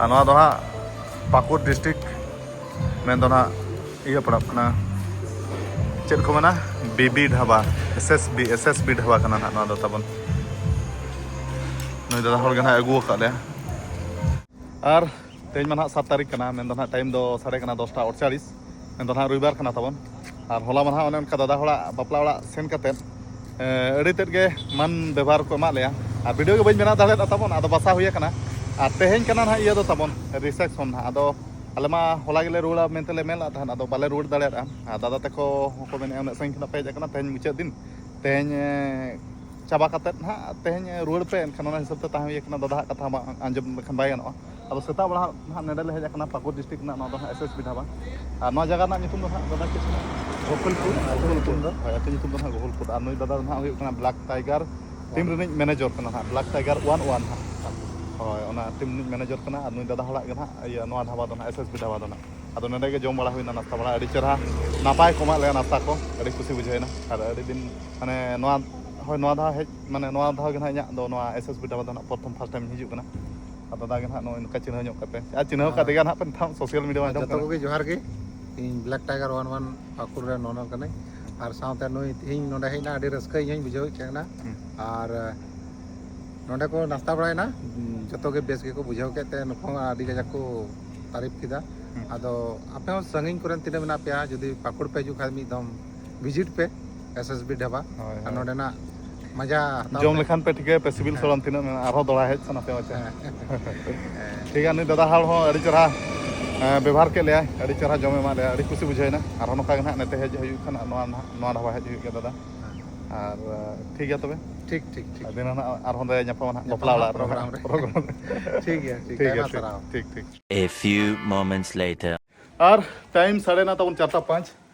ᱟᱨ ᱱᱚᱣᱟ ᱫᱚ ᱦᱟᱸᱜ ᱯᱟᱹᱠᱩᱲ ᱰᱤᱥᱴᱨᱤᱠᱴ, ᱢᱮᱱᱫᱚ ᱱᱟᱦᱟᱜ ᱤᱭᱟᱹ ᱯᱟᱲᱟᱜ ᱠᱟᱱᱟ, ᱪᱮᱫ ᱠᱚ ᱢᱮᱱᱟ, Bibi dhaba, S S B, S S B dhaba ᱠᱟᱱᱟ ᱱᱟᱦᱟᱜ ᱱᱚᱣᱟ ᱫᱚ ᱛᱟᱵᱚᱱ᱾ ᱱᱩᱭ ᱫᱟᱫᱟ ᱦᱚᱲ ᱜᱮ ᱱᱟᱦᱟᱜ ᱟᱹᱜᱩ ᱟᱠᱟᱫ ᱞᱮᱭᱟ᱾ ᱟᱨ ᱛᱮᱦᱮᱧ ᱢᱟ ᱱᱟᱦᱟᱜ ᱥᱟᱛ ᱛᱟᱹᱨᱤᱠᱷ ᱠᱟᱱᱟ, ᱢᱮᱱᱫᱚ ᱱᱟᱦᱟᱜ ᱴᱟᱭᱤᱢ ᱫᱚ ᱥᱟᱰᱮ ᱠᱟᱱᱟ ᱫᱚᱥᱴᱟ ᱟᱴᱪᱟᱞᱤᱥ, ᱢᱮᱱᱫᱚ ᱱᱟᱦᱟᱜ ᱨᱚᱵᱤᱵᱟᱨ ᱠᱟᱱᱟ ᱛᱟᱵᱚᱱ᱾ ᱟᱨ ᱦᱚᱞᱟ ᱢᱟ ᱱᱟᱦᱟᱜ ᱚᱱᱮ ᱚᱱᱠᱟ ᱫᱟᱫᱟ ᱦᱚᱲᱟᱜ ᱵᱟᱯᱞᱟ ᱚᱲᱟᱜ ᱥᱮᱱ ᱠᱟᱛᱮᱫ, ᱮ, ᱟᱹᱰᱤ ᱛᱮᱫ ᱜᱮ ᱢᱟᱱ ᱵᱮᱵᱷᱟᱨ ᱠᱚ ᱮᱢᱟᱫ ᱞᱮᱭᱟ᱾ ᱟᱨ ᱵᱷᱤᱰᱤᱭᱳ ᱜᱮ ᱵᱟᱹᱧ ᱵᱮᱱᱟᱣ ᱫᱟᱲᱮᱭᱟᱫᱟ ᱛᱟᱵᱚᱱ, ᱟᱫᱚ ᱵᱟᱥᱟ ᱦᱩᱭ ᱟᱠᱟᱱᱟ᱾ ᱟᱨ ᱛᱮᱦᱮᱧ ᱠᱟᱱᱟ ᱱᱟᱦᱟᱜ ᱤᱭᱟᱹ ᱫᱚ ᱛᱟᱵᱚᱱ, ᱨᱤᱥᱮᱯᱥᱚᱱ ᱱᱟᱦᱟᱜ᱾ ᱟᱫᱚ ᱟᱞᱮ ᱢᱟ ᱦᱚᱞᱟ ᱜᱮᱞᱮ ᱨᱩᱣᱟᱹᱲᱟ ᱢᱮᱱᱛᱮ ᱞᱮ ᱢᱮᱱ ᱞᱮᱫ ᱛᱟᱦᱮᱸᱫ, ᱟᱫᱚ ᱵᱟᱞᱮ ᱨᱩᱣᱟᱹᱲ ᱫᱟᱲᱮᱭᱟᱫᱼᱟ᱾ ᱟᱨ ᱫᱟᱫᱟ ᱛᱟᱠᱚ ᱦᱚᱸᱠᱚ ᱢᱮᱱᱮᱫᱼᱟ, ᱩᱱᱟᱹᱜ ᱥᱟᱺᱜᱤᱧ ᱠᱷᱚᱱᱟᱜ ᱯᱮ ᱦᱮᱡ ᱟᱠᱟᱱᱟ, ᱛᱮᱦᱮᱧ ᱢᱩᱪᱟᱹᱫ ᱫᱤᱱ, ᱛᱮᱦᱮᱧ, ᱮ, ᱪᱟᱵᱟ ᱠᱟᱛᱮᱫ ᱱᱟᱦᱟᱜ ᱛᱮᱦᱮᱧ ᱨᱩᱣᱟᱹᱲ ᱯᱮ, ᱮᱱᱠᱷᱟᱱ ᱚᱱᱟ ᱦᱤᱥᱟᱹᱵ ᱛᱮ ᱛᱟᱦᱮᱸ ᱦᱩᱭ ᱟᱠᱟᱱᱟ᱾ ᱫᱟᱫᱟ ᱦᱟᱜ ᱠᱟᱛᱷᱟ ᱵᱟᱝ ᱟᱸᱡᱚᱢ ᱞᱮᱠᱷᱟᱱ ᱵᱟᱭ ᱜᱟᱱᱚᱜᱼᱟ᱾ ᱟᱫᱚ ᱥᱮᱛᱟᱜ ᱵᱮᱲᱟ ᱦᱟᱸᱜ ᱱᱟᱦᱟᱜ ᱱᱚᱰᱮ ᱞᱮ ᱦᱮᱡ ᱟᱠᱟᱱᱟ, ᱯᱟᱹᱠᱩᱲ ᱰᱤᱥᱴᱨᱤᱠᱴ ᱨᱮᱱᱟᱜ ᱱᱚᱣᱟ ᱫᱚ ᱦᱟᱸᱜ ᱮᱥ ᱮᱥ ᱵᱤ ᱰᱷᱟᱵᱟ᱾ ᱟᱨ ᱱᱚᱣᱟ ᱡᱟᱭᱜᱟ ᱨᱮᱱᱟᱜ ᱧᱩᱛᱩᱢ ᱫᱚ ᱦᱟᱸᱜ ᱫᱟᱫᱟ ᱪᱮᱫ ᱠᱟᱱᱟ? ᱜᱳᱠᱩᱞᱯᱩᱨ, ᱟᱹᱛᱩ ᱧᱩᱛᱩᱢ ᱫᱚ? ᱦᱳᱭ, ᱟᱹᱛᱩ ᱧᱩᱛᱩᱢ ᱫᱚ ᱦᱟᱸᱜ ᱜᱳᱠᱩᱞᱯᱩᱨ᱾ ᱟᱨ ᱱᱩᱭ ᱫᱟᱫᱟ ᱫᱚ ᱦᱟᱸᱜ ᱦᱩᱭᱩᱜ ᱠᱟᱱᱟ ᱵᱞᱮᱠ ᱴᱟᱭᱜᱟᱨ ᱴᱤᱢ ᱨᱤᱱᱤᱡ ᱢᱮᱱᱮᱡᱚᱨ ᱠᱟᱱᱟ ᱦᱟᱸᱜ, ᱵᱞᱮᱠ ᱴᱟᱭᱜᱟᱨ ᱚᱣᱟᱱ ᱚᱣᱟᱱ ᱦᱟᱸᱜ᱾ ᱦᱳᱭ, ᱚᱱᱟ ᱴᱤᱢ ᱨᱤᱱᱤᱡ ᱢᱮᱱᱮᱡᱚᱨ ᱠᱟᱱᱟ᱾ ᱟᱨ ᱱᱩᱭ ᱫᱟᱫᱟ ᱦᱚᱲᱟᱜ ᱜᱮ ᱦᱟᱸᱜ ᱤᱭᱟᱹ ᱱᱚᱣᱟ ᱰᱷᱟᱵᱟ ᱫᱚ ᱦᱟᱸᱜ, ᱮᱥ ᱮᱥ ᱵᱤ ᱰᱷᱟᱵᱟ ᱫᱚ ᱦᱟᱸᱜ᱾ ᱟᱫᱚ ᱱᱚᱰᱮ ᱜᱮ ᱡᱚᱢ ᱵᱟᱲᱟ ᱦᱩᱭᱱᱟ, ᱱᱟᱥᱛᱟ ᱵᱟᱲᱟ, ᱟᱹᱰᱤ ᱪᱮᱦᱨᱟ ᱱᱟᱯᱟᱭ ᱠᱚ ᱮᱢᱟᱜ ᱞᱮᱭᱟ ᱱᱟᱥᱛᱟ ᱠᱚ, ᱟᱹᱰᱤ ᱠᱩᱥᱤ ᱵᱩᱡᱷᱟᱹᱣᱮᱱᱟ᱾ ᱟᱨ ᱟᱹᱰᱤ ᱫᱤᱱ ᱢᱟᱱᱮ ᱱᱚᱣᱟ, ᱦᱳᱭ, ᱱᱚᱣᱟ ᱫᱷᱟᱣ ᱦᱮᱡ, ᱢᱟᱱᱮ ᱱᱚᱣᱟ ᱫᱷᱟᱣ ᱜᱮ ᱱᱟᱦᱟᱜ ᱤᱧᱟᱹᱜ ᱫᱚ ᱱᱚᱣᱟ ᱮᱥ ᱮᱥ ᱵᱤ ᱰᱷᱟᱵᱟ ᱫᱚ ᱱᱟᱦᱟᱜ ᱯᱨᱚᱛᱷᱚᱢ ᱯᱷᱟᱥᱴ ᱴᱟᱭᱤᱢ ᱤᱧ ᱦᱤᱡᱩᱜ ᱠᱟᱱᱟ᱾ ᱟᱫᱚ ᱫᱟᱫᱟ ᱜᱮ ᱱᱟᱦᱟᱜ ᱱᱚᱜᱼᱚᱭ ᱱᱚᱝᱠᱟ ᱪᱤᱱᱦᱟᱹᱣ ᱧᱚᱜ ᱠᱟᱫ ᱯᱮᱭᱟ, ᱟᱨ ᱪᱤᱱᱦᱟᱹᱣ ᱠᱟᱫ ᱦᱮᱸ, ᱛᱮᱜᱮ ᱱᱟᱦᱟᱜ ᱯᱮ ᱱᱤᱛᱚᱜ ᱥᱳᱥᱟᱞ ᱢᱤᱰᱤᱭᱟ ᱢᱟᱫᱽᱫᱷᱚᱢ ᱡᱚᱛᱚ ᱠᱟᱱᱟ᱾ ᱠᱚᱜᱮ ᱡᱚᱦᱟᱨ ᱜᱮ᱾ ᱤᱧ ᱵᱞᱮᱠ ᱴᱟᱭᱜᱟᱨ ᱚᱣᱟᱱ ᱚᱣᱟᱱ ᱯᱟᱹᱠᱩᱲ ᱨᱮᱱ ᱚᱱᱟᱨ ᱠᱟᱹᱱᱟᱹᱧ᱾ ᱟᱨ ᱥᱟᱶᱛᱮ ᱱᱩᱭ ᱛᱮᱦᱮᱧ ᱱᱚᱰᱮ ᱦᱮᱡ ᱮᱱᱟ, ᱟᱹᱰᱤ ᱨᱟᱹᱥᱠᱟᱹ ᱤᱧ ᱦᱚᱧ ᱵᱩᱡᱷᱟᱹᱣ ᱮᱫ ᱠᱟᱱᱟ᱾ ᱦᱩᱸ᱾ ᱟᱨ ᱱᱚᱰᱮ ᱠᱚ ᱱᱟᱥᱛᱟ ᱵᱟᱲᱟᱭᱮᱱᱟ, ᱡᱚᱛᱚ ᱜᱮ ᱵᱮᱥ ᱜᱮᱠᱚ ᱵᱩᱡᱷᱟᱹᱣ ᱠᱮᱫ ᱛᱮ ᱱᱩᱠᱩ ᱦᱚᱸ ᱟᱹᱰᱤ ᱠᱟᱡᱟᱠ ᱠᱚ ᱛᱟᱹᱨᱤᱯ ᱠᱮᱫᱟ᱾ ᱦᱩᱸ᱾ ᱟᱫᱚ ᱟᱯᱮ ᱦᱚᱸ ᱥᱟᱺᱜᱤᱧ ᱠᱚᱨᱮᱱ ᱛᱤᱱᱟᱹᱜ ᱢᱮᱱᱟᱜ ᱯᱮᱭᱟ, ᱡᱩᱫᱤ ᱯᱟᱹᱠᱩᱲ ᱯᱮ ᱦᱤᱡᱩᱜ ᱠᱷᱟᱱ ᱢᱤᱫ ᱫᱚᱢ ᱵᱷᱤᱡᱤᱴ ᱯᱮ ᱮᱥ ᱮᱥ ᱵᱤ ᱰᱷᱟᱵᱟ᱾ ᱦᱳᱭ, ᱟᱨ ᱦᱳᱭ᱾ ᱱᱚᱰᱮᱱᱟᱜ ᱢᱟᱡᱟ ᱦᱟᱛᱟᱣ ᱡᱚᱢ ᱯᱮ᱾ ᱞᱮᱠᱷᱟᱱ ᱯᱮ ᱴᱷᱤᱠᱟᱹᱭᱟ ᱯᱮ ᱥᱤᱵᱤᱞ ᱦᱮᱸ᱾ ᱥᱚᱲᱚᱢ ᱛᱤᱱᱟᱹᱜ ᱢᱮᱱᱟᱜᱼᱟ, ᱟᱨᱦᱚᱸ ᱫᱚᱦᱲᱟ ᱦᱮᱡ ᱥᱟᱱᱟ ᱯᱮᱭᱟ ᱪᱮ? ᱦᱮᱸ᱾ ᱦᱮᱸ᱾ ᱴᱷᱤᱠ ᱜᱮᱭᱟ, ᱱᱩᱭ ᱫᱟᱫᱟ ᱦᱚᱲ ᱦᱚᱸ ᱟᱹᱰᱤ ᱪᱮᱦᱨᱟ, ᱮᱸ, ᱵᱮᱵᱚᱦᱟᱨ ᱠᱮᱫ ᱞᱮᱭᱟᱭ, ᱟᱹᱰᱤ ᱪᱮᱦᱨᱟ ᱡᱚᱢ ᱮᱢᱟᱫ ᱞᱮᱭᱟ, ᱟᱹᱰᱤ ᱠᱩᱥᱤ ᱵᱩᱡᱷᱟᱹᱣᱮᱱᱟ᱾ ᱟᱨᱦᱚᱸ ᱱᱚᱝᱠᱟ ᱜᱮ ᱱᱟᱦᱟᱜ ᱱᱚᱛᱮ ᱦᱮᱡ ᱦᱩᱭᱩᱜ ᱠᱷᱟᱱ ᱱᱚᱣᱟ ᱱᱟᱦᱟᱜ, ᱱᱚᱣᱟ ᱰᱷᱟᱵᱟ ᱦᱮᱡ ᱦᱩᱭᱩᱜ ᱜᱮᱭᱟ ᱫᱟᱫᱟ᱾ ᱦᱮᱸ᱾ ᱟᱨ, ᱮᱸ, ᱴᱷᱤᱠ ᱜᱮᱭᱟ ᱛᱚᱵᱮ᱾ ᱴᱷᱤᱠ, ᱴᱷᱤᱠ, ᱴᱷᱤᱠ᱾ ᱟᱨ ᱫᱤᱱᱟᱹᱝ ᱱᱟᱦᱟᱜ ᱟᱨᱦᱚᱸ ᱫᱚ ᱧᱟᱯᱟᱢᱟ ᱱᱟᱦᱟᱜ ᱧᱟᱯᱟᱢᱟ ᱵᱟᱯᱞᱟ ᱚᱲᱟᱜ ᱨᱮ ᱯᱨᱳᱜᱨᱟᱢ ᱨᱮ᱾ ᱯᱨᱳᱜᱨᱟᱢ ᱨᱮ᱾ ᱴᱷᱤᱠ ᱜᱮᱭᱟ, ᱴᱷᱤᱠ ᱴᱷᱤᱠ ᱜᱮᱭᱟ, ᱟᱭᱢᱟ ᱴᱷᱤᱠ, ᱥᱟᱨᱦᱟᱣ᱾ ᱴᱷᱤᱠ, ᱴᱷᱤᱠ᱾ A few moments later. ᱟᱨ ᱴᱟᱭᱤᱢ ᱥᱟᱰᱮᱱᱟ ᱛᱟᱵᱚᱱ ᱪᱟᱨᱴᱟ ᱯᱟᱸᱪ᱾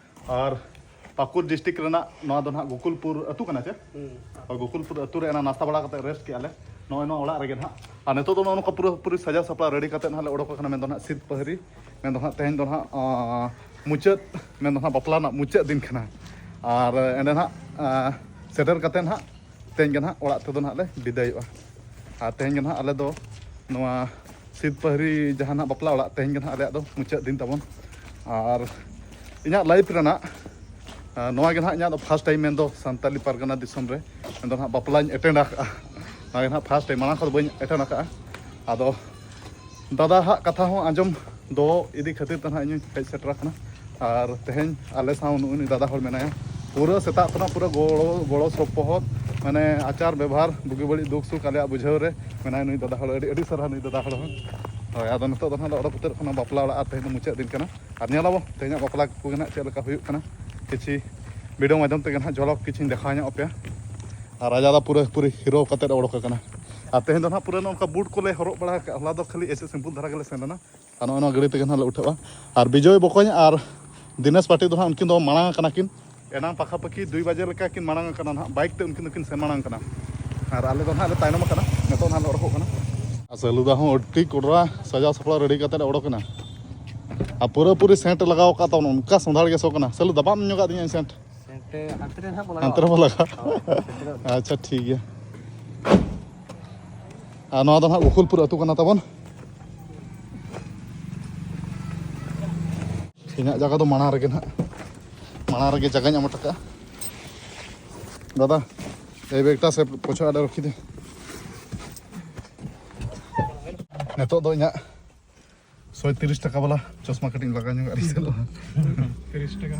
ᱟᱨ ᱯᱟᱹᱠᱩᱲ ᱰᱤᱥᱴᱨᱤᱠᱴ ᱨᱮᱱᱟᱜ ᱱᱚᱣᱟ ᱫᱚ ᱱᱟᱦᱟᱜ ᱜᱳᱠᱩᱞᱯᱩᱨ ᱟᱹᱛᱩ ᱠᱟᱱᱟ ᱪᱮ? ᱦᱳᱭ, ᱜᱳᱠᱩᱞᱯᱩᱨ ᱟᱹᱛᱩ ᱨᱮ ᱮᱱᱟ ᱱᱟᱥᱛᱟ ᱵᱟᱲᱟ ᱠᱟᱛᱮ ᱨᱮᱥᱴ ᱠᱮᱜᱼᱟ ᱞᱮ ᱱᱚᱜᱼᱚᱭ ᱱᱚᱣᱟ ᱚᱲᱟᱜ ᱨᱮᱜᱮ ᱱᱟᱦᱟᱜ᱾ ᱟᱨ ᱱᱤᱛᱚᱜ ᱫᱚ ᱱᱚᱜᱼᱚ ᱱᱚᱝᱠᱟ ᱯᱩᱨᱟᱹ ᱯᱩᱨᱤ ᱥᱟᱡᱟᱣ ᱥᱟᱯᱲᱟᱣ ᱨᱮᱰᱤ ᱠᱟᱛᱮ ᱱᱟᱦᱟᱜ ᱞᱮ ᱚᱰᱚᱠ ᱟᱠᱟᱱᱟ ᱢᱮᱱᱫᱚ ᱱᱟᱦᱟᱜ ᱥᱤᱛ ᱯᱟᱹᱦᱨᱤ, ᱢᱮᱱᱫᱚ ᱱᱟᱦᱟᱜ ᱛᱮᱦᱮᱧ ᱫᱚ ᱱᱟᱦᱟᱜ ᱟᱸ, ᱢᱩᱪᱟᱹᱫ, ᱢᱮᱱᱫᱚ ᱱᱟᱦᱟᱜ ᱵᱟᱯᱞᱟ ᱨᱮᱱᱟᱜ ᱢᱩᱪᱟᱹᱫ ᱫᱤᱱ ᱠᱟᱱᱟ᱾ ᱟᱨ ᱮᱸᱰᱮ ᱱᱟᱦᱟᱜ ᱟᱸ, ᱥᱮᱴᱮᱨ ᱠᱟᱛᱮ ᱱᱟᱦᱟᱜ ᱛᱮᱦᱮᱧ ᱜᱮ ᱱᱟᱦᱟᱜ ᱚᱲᱟᱜ ᱛᱮᱫᱚ ᱱᱟᱦᱟᱜ ᱞᱮ ᱵᱤᱫᱟᱹᱭᱚᱜᱼᱟ᱾ ᱟᱨ ᱛᱮᱦᱮᱧ ᱜᱮ ᱱᱟᱦᱟᱜ ᱟᱞᱮ ᱫᱚ ᱱᱚᱣᱟ ᱥᱤᱛ ᱯᱟᱹᱦᱨᱤ ᱡᱟᱦᱟᱸ ᱱᱟᱦᱟᱜ ᱵᱟᱯᱞᱟ ᱚᱲᱟᱜ, ᱛᱮᱦᱮᱧ ᱜᱮ ᱱᱟᱦᱟᱜ ᱟᱞᱮᱭᱟᱜ ᱫᱚ ᱢᱩᱪᱟᱹᱫ ᱫᱤᱱ ᱛᱟᱵᱚᱱ᱾ ᱟᱨ ᱤᱧᱟᱹᱜ ᱞᱟᱭᱤᱯᱷ ᱨᱮᱱᱟᱜ ᱟᱨ ᱱᱚᱣᱟ ᱜᱮ ᱱᱟᱦᱟᱜ ᱤᱧᱟᱹᱜ ᱫᱚ ᱯᱷᱟᱥᱴ ᱴᱟᱭᱤᱢ ᱢᱮᱱᱫᱚ ᱥᱟᱱᱛᱟᱞᱤ ᱯᱟᱨᱜᱟᱱᱟ ᱫᱤᱥᱚᱢ ᱨᱮ ᱢᱮᱱᱫᱚ ᱱᱟᱦᱟᱜ ᱵᱟᱯᱞᱟᱧ ᱮᱴᱮᱱᱰ ᱟᱠᱟᱫᱼᱟ᱾ ᱱᱚᱣᱟ ᱜᱮ ᱱᱟᱦᱟᱜ ᱯᱷᱟᱥᱴ ᱴᱟᱭᱤᱢ, ᱢᱟᱲᱟᱝ ᱠᱷᱚᱱ ᱫᱚ ᱵᱟᱹᱧ ᱮᱴᱮᱱᱰ ᱟᱠᱟᱫᱼᱟ᱾ ᱟᱫᱚ ᱫᱟᱫᱟ ᱦᱟᱜ ᱠᱟᱛᱷᱟ ᱦᱚᱸ ᱟᱸᱡᱚᱢ ᱫᱚᱦᱚ ᱤᱫᱤ ᱠᱷᱟᱹᱛᱤᱨ ᱛᱮ ᱱᱟᱦᱟᱜ ᱤᱧ ᱦᱮᱡ ᱥᱮᱴᱮᱨ ᱟᱠᱟᱱᱟ᱾ ᱟᱨ ᱛᱮᱦᱮᱧ ᱟᱞᱮ ᱥᱟᱶ ᱱᱩᱜᱼᱩ ᱱᱩᱭ ᱫᱟᱫᱟ ᱦᱚᱲ ᱢᱮᱱᱟᱭᱟ, ᱯᱩᱨᱟᱹ ᱥᱮᱛᱟᱜ ᱠᱷᱚᱱᱟᱜ ᱯᱩᱨᱟᱹ ᱜᱚᱲᱚ ᱜᱚᱲᱚ ᱥᱚᱯᱚᱦᱚᱫ, ᱢᱟᱱᱮ ᱟᱪᱟᱨ ᱵᱮᱵᱷᱟᱨ ᱵᱩᱜᱤ ᱵᱟᱹᱲᱤᱡ ᱫᱩᱠ ᱥᱩᱠ ᱟᱞᱮᱭᱟᱜ ᱵᱩᱡᱷᱟᱹᱣ ᱨᱮ ᱢᱮᱱᱟᱭᱟ ᱱᱩᱭ ᱫᱟᱫᱟ ᱦᱚᱲ᱾ ᱟᱹᱰᱤ ᱟᱹᱰᱤ ᱥᱟᱨᱦᱟᱣ ᱱᱩᱭ ᱫᱟᱫᱟ ᱦᱚᱲ ᱦᱚᱸ᱾ ᱦᱳᱭ, ᱟᱫᱚ ᱱᱤᱛᱚᱜ ᱫᱚ ᱱᱟᱦᱟᱜ ᱞᱮ ᱚᱰᱚᱠ ᱩᱛᱟᱹᱨᱚᱜ ᱠᱟᱱᱟ ᱵᱟᱯᱞᱟ ᱚᱲᱟᱜ, ᱟᱨ ᱛᱮᱦᱮᱧ ᱫᱚ ᱢᱩᱪᱟᱹᱫ ᱫᱤᱱ ᱠᱟᱱᱟ᱾ ᱟᱨ ᱧᱮᱞ ᱟᱵᱚ ᱛᱮᱦᱮᱧᱟᱜ ᱵᱟᱯᱞᱟ ᱠᱚᱜᱮ ᱱᱟᱦᱟᱜ ᱪᱮᱫ ᱞᱮᱠᱟ ᱦᱩᱭᱩᱜ ᱠᱟᱱᱟ, ᱠᱤᱪᱷᱤ ᱵᱷᱤᱰᱤᱭᱳ ᱢᱟᱫᱽᱫᱷᱚᱢ ᱛᱮᱜᱮ ᱱᱟᱦᱟᱜ ᱡᱷᱚᱞᱚᱠ ᱠᱤᱪᱷᱤᱧ ᱫᱮᱠᱷᱟᱣ ᱧᱚᱜ ᱟᱯᱮᱭᱟ᱾ ᱟᱨ ᱨᱟᱡᱟ ᱫᱚ ᱯᱩᱨᱟᱹ ᱯᱩᱨᱤ ᱦᱤᱨᱳ ᱠᱟᱛᱮᱫ ᱮ ᱚᱰᱚᱠ ᱟᱠᱟᱱᱟ᱾ ᱟᱨ ᱛᱮᱦᱮᱧ ᱫᱚ ᱱᱟᱦᱟᱜ ᱯᱩᱨᱟᱹ ᱱᱚᱝᱠᱟ ᱵᱩᱴ ᱠᱚᱞᱮ ᱦᱚᱨᱚᱜ ᱵᱟᱲᱟ ᱟᱠᱟᱫᱼᱟ᱾ ᱦᱚᱞᱟ ᱫᱚ ᱠᱷᱟᱹᱞᱤ ᱮᱭᱥᱮ ᱥᱤᱢᱯᱩᱞ ᱫᱷᱟᱨᱟ ᱜᱮᱞᱮ ᱥᱮᱱ ᱞᱮᱱᱟ᱾ ᱟᱨ ᱱᱚᱜᱼᱚᱭ ᱱᱚᱣᱟ ᱜᱟᱹᱰᱤ ᱛᱮᱜᱮ ᱱᱟᱦᱟᱜ ᱞᱮ ᱩᱴᱷᱟᱹᱜᱼᱟ᱾ ᱟᱨ ᱵᱤᱡᱚᱭ ᱵᱚᱠᱚᱧ ᱟᱨ ᱫᱤᱱᱮᱥ ᱯᱟᱴᱤ ᱫᱚ ᱱᱟᱦᱟᱜ ᱩᱱᱠᱤᱱ ᱫᱚ ᱢᱟᱲᱟᱝ ᱟᱠᱟᱱᱟ ᱠᱤᱱ᱾ ᱮᱱᱟᱝ ᱯᱟᱠᱷᱟ ᱯᱟᱠᱷᱤ ᱫᱩᱭ ᱵᱟᱡᱮ ᱞᱮᱠᱟ ᱠᱤᱱ ᱢᱟᱲᱟᱝ ᱟᱠᱟᱱᱟ ᱱᱟᱦᱟᱜ, ᱵᱟᱭᱤᱠ ᱛᱮ ᱩᱱᱠᱤᱱ ᱫᱚᱠᱤᱱ ᱥᱮᱱ ᱢᱟᱲᱟᱝ ᱟᱠᱟᱱᱟ᱾ ᱟᱨ ᱟᱞᱮ ᱫᱚ ᱱᱟᱦᱟᱜ ᱞᱮ ᱛᱟᱭᱱᱚᱢ ᱟᱠᱟᱱᱟ, ᱱᱤᱛᱚᱜ ᱱᱟᱦᱟᱜ ᱞᱮ ᱚᱰᱚᱠᱚᱜ ᱠᱟᱱᱟ᱾ ᱟᱨ ᱥᱟᱹᱞᱩ ᱫᱟ ᱦᱚᱸ ᱟᱹᱰᱤ ᱠᱚᱰᱨᱟ ᱥᱟᱡᱟᱣ ᱥᱟᱯᱲᱟᱣ ᱨᱮᱰᱤ ᱠᱟᱛᱮ ᱞᱮ ᱚᱰᱚᱠ ᱮᱱᱟ᱾ ᱟᱨ ᱯᱩᱨᱟᱹ ᱯᱩᱨᱤ ᱥᱮᱱᱴ ᱞᱟᱜᱟᱣ ᱟᱠᱟᱫ ᱛᱟᱵᱚᱱ, ᱚᱱᱠᱟ ᱥᱚᱸᱫᱷᱟᱲ ᱜᱮ ᱥᱚ ᱠᱟᱱᱟ᱾ ᱥᱟᱹᱞᱩ ᱫᱟ ᱵᱟᱢ ᱧᱚᱜᱟᱜ ᱫᱤᱧᱟ ᱥᱮᱱᱴ? ᱥᱮᱱᱴ ᱦᱟᱱᱛᱮ ᱨᱮ ᱱᱟᱦᱟᱜ ᱵᱚ ᱞᱟᱜᱟᱣᱟ᱾ ᱦᱟᱱᱛᱮ ᱨᱮᱵᱚ ᱞᱟᱜᱟᱣᱟ᱾ ᱦᱳᱭ, ᱥᱮᱱᱴ ᱨᱮ᱾ ᱟᱪᱪᱷᱟ, ᱴᱷᱤᱠ ᱜᱮᱭᱟ᱾ ᱟᱨ ᱱᱚᱣᱟ ᱫᱚ ᱱᱟᱦᱟᱜ ᱜᱳᱠᱩᱞᱯᱩᱨ ᱟᱹᱛᱩ ᱠᱟᱱᱟ ᱛᱟᱵᱚᱱ᱾ ᱤᱧᱟᱹᱜ ᱡᱟᱭᱜᱟ ᱫᱚ ᱢᱟᱲᱟᱝ ᱨᱮᱜᱮ ᱱᱟᱦᱟᱜ, ᱢᱟᱲᱟᱝ ᱨᱮᱜᱮ ᱡᱟᱭᱜᱟᱧ ᱮᱢ ᱦᱚᱴᱚ ᱠᱟᱜᱼᱟ᱾ ᱫᱟᱫᱟ, ᱮᱭ ᱵᱮᱜᱽᱴᱟ ᱥᱮ ᱯᱚᱪᱷᱚ ᱟᱰᱮ ᱨᱚᱠᱷᱤ ᱫᱮ᱾ ᱱᱤᱛᱚᱜ ᱫᱚ ᱤᱧᱟᱹᱜ ᱥᱚᱭ ᱛᱤᱨᱤᱥ ᱴᱟᱠᱟ ᱵᱟᱞᱟ ᱪᱚᱥᱢᱟ ᱠᱟᱹᱴᱤᱡ ᱤᱧ ᱞᱟᱜᱟᱣ ᱧᱚᱜ ᱟᱹᱰᱤ ᱥᱮᱞᱚᱜᱼᱟ᱾ ᱛᱤᱨᱤᱥ ᱴᱟᱠᱟ᱾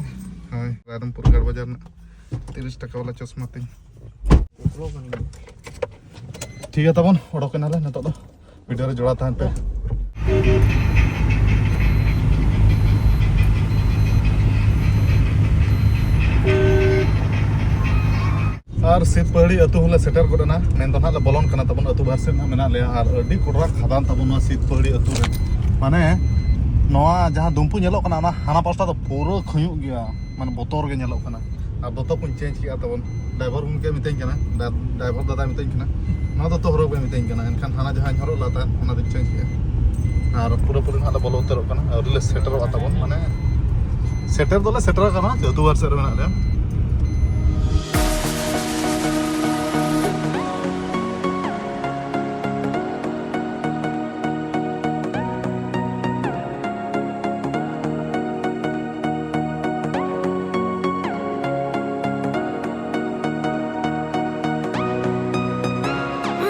ᱦᱳᱭ, ᱨᱟᱭᱨᱚᱝᱯᱩᱨ ᱜᱟᱲ ᱵᱟᱡᱟᱨ ᱨᱮᱱᱟᱜ ᱛᱤᱨᱤᱥ ᱴᱟᱠᱟ ᱵᱟᱞᱟ ᱪᱚᱥᱢᱟ ᱛᱤᱧ᱾ ᱴᱷᱤᱠ ᱜᱮᱭᱟ ᱛᱟᱵᱚᱱ, ᱚᱰᱚᱠ ᱮᱱᱟᱞᱮ ᱱᱤᱛᱚᱜ ᱫᱚ᱾ ᱵᱷᱤᱰᱤᱭᱳ ᱨᱮ ᱡᱚᱲᱟᱣ ᱛᱟᱦᱮᱱ ᱯᱮ᱾ ᱟᱨ ᱥᱤᱛᱯᱟᱹᱦᱟᱹᱲᱤ ᱟᱹᱛᱩ ᱦᱚᱸᱞᱮ ᱥᱮᱴᱮᱨ ᱜᱚᱫ ᱮᱱᱟ᱾ ᱢᱮᱱ ᱫᱚ ᱱᱟᱦᱟᱜ ᱞᱮ ᱵᱚᱞᱚᱱ ᱠᱟᱱᱟ ᱛᱟᱵᱚᱱ, ᱟᱹᱛᱩ ᱵᱟᱦᱮᱨ ᱥᱮᱫ ᱱᱟᱦᱟᱜ ᱢᱮᱱᱟᱜ ᱞᱮᱭᱟ᱾ ᱟᱨ ᱟᱹᱰᱤ ᱠᱚᱰᱨᱟ ᱠᱷᱟᱫᱟᱱ ᱛᱟᱵᱚᱱ ᱱᱚᱣᱟ ᱥᱤᱛᱯᱟᱹᱦᱟᱹᱲᱤ ᱟᱹᱛᱩ ᱨᱮ᱾ ᱢᱟᱱᱮ ᱱᱚᱣᱟ ᱡᱟᱦᱟᱸ ᱫᱩᱢᱯᱩ ᱧᱮᱞᱚᱜ ᱠᱟᱱᱟ, ᱚᱱᱟ ᱦᱟᱱᱟ ᱯᱟᱥᱴᱟ ᱫᱚ ᱯᱩᱨᱟᱹ ᱠᱷᱩᱧᱩᱜ ᱜᱮᱭᱟ᱾ ᱢᱟᱱᱮ ᱵᱚᱛᱚᱨ ᱜᱮ ᱧᱮᱞᱚᱜ ᱠᱟᱱᱟ᱾ ᱟᱨ ᱫᱚᱛᱚ ᱠᱚᱧ ᱪᱮᱧᱡᱽ ᱠᱮᱜᱼᱟ ᱛᱟᱵᱚᱱ᱾ ᱰᱨᱟᱭᱵᱷᱟᱨ ᱜᱚᱢᱠᱮ ᱢᱤᱛᱟᱹᱧ ᱠᱟᱱᱟ, ᱰᱨᱟᱭ-, ᱰᱨᱟᱭᱵᱷᱟᱨ ᱫᱟᱫᱟᱭ ᱢᱤᱛᱟᱹᱧ ᱠᱟᱱᱟ, "ᱱᱚᱣᱟ ᱫᱚᱛᱚ ᱦᱚᱨᱚᱜ ᱢᱮ," ᱢᱤᱛᱟᱹᱧ ᱠᱟᱱᱟ᱾ ᱮᱱᱠᱷᱟᱱ ᱦᱟᱱᱟ ᱡᱟᱦᱟᱸᱧ ᱦᱚᱨᱚᱜ ᱞᱮᱫ ᱛᱟᱦᱮᱸᱫ, ᱚᱱᱟ ᱫᱚᱧ ᱪᱮᱧᱡᱽ ᱠᱮᱜᱼᱟ᱾ ᱟᱨ ᱯᱩᱨᱟᱹᱯᱩᱨᱤ ᱱᱟᱦᱟᱜ ᱞᱮ ᱵᱚᱞᱚ ᱩᱛᱟᱹᱨᱚᱜ ᱠᱟᱱᱟ᱾ ᱟᱹᱣᱨᱤ ᱞᱮ ᱥᱮᱴᱮᱨᱚᱜᱼᱟ ᱛᱟᱵᱚᱱ, ᱢᱟᱱᱮ ᱥᱮᱴᱮᱨ ᱫᱚᱞᱮ ᱥᱮᱴᱮᱨ ᱟᱠᱟᱱᱟ, ᱡᱮᱦᱮᱛᱩ ᱵᱟᱨ ᱥᱮᱫ ᱨᱮ ᱢᱮᱱᱟᱜ ᱞᱮᱭᱟ᱾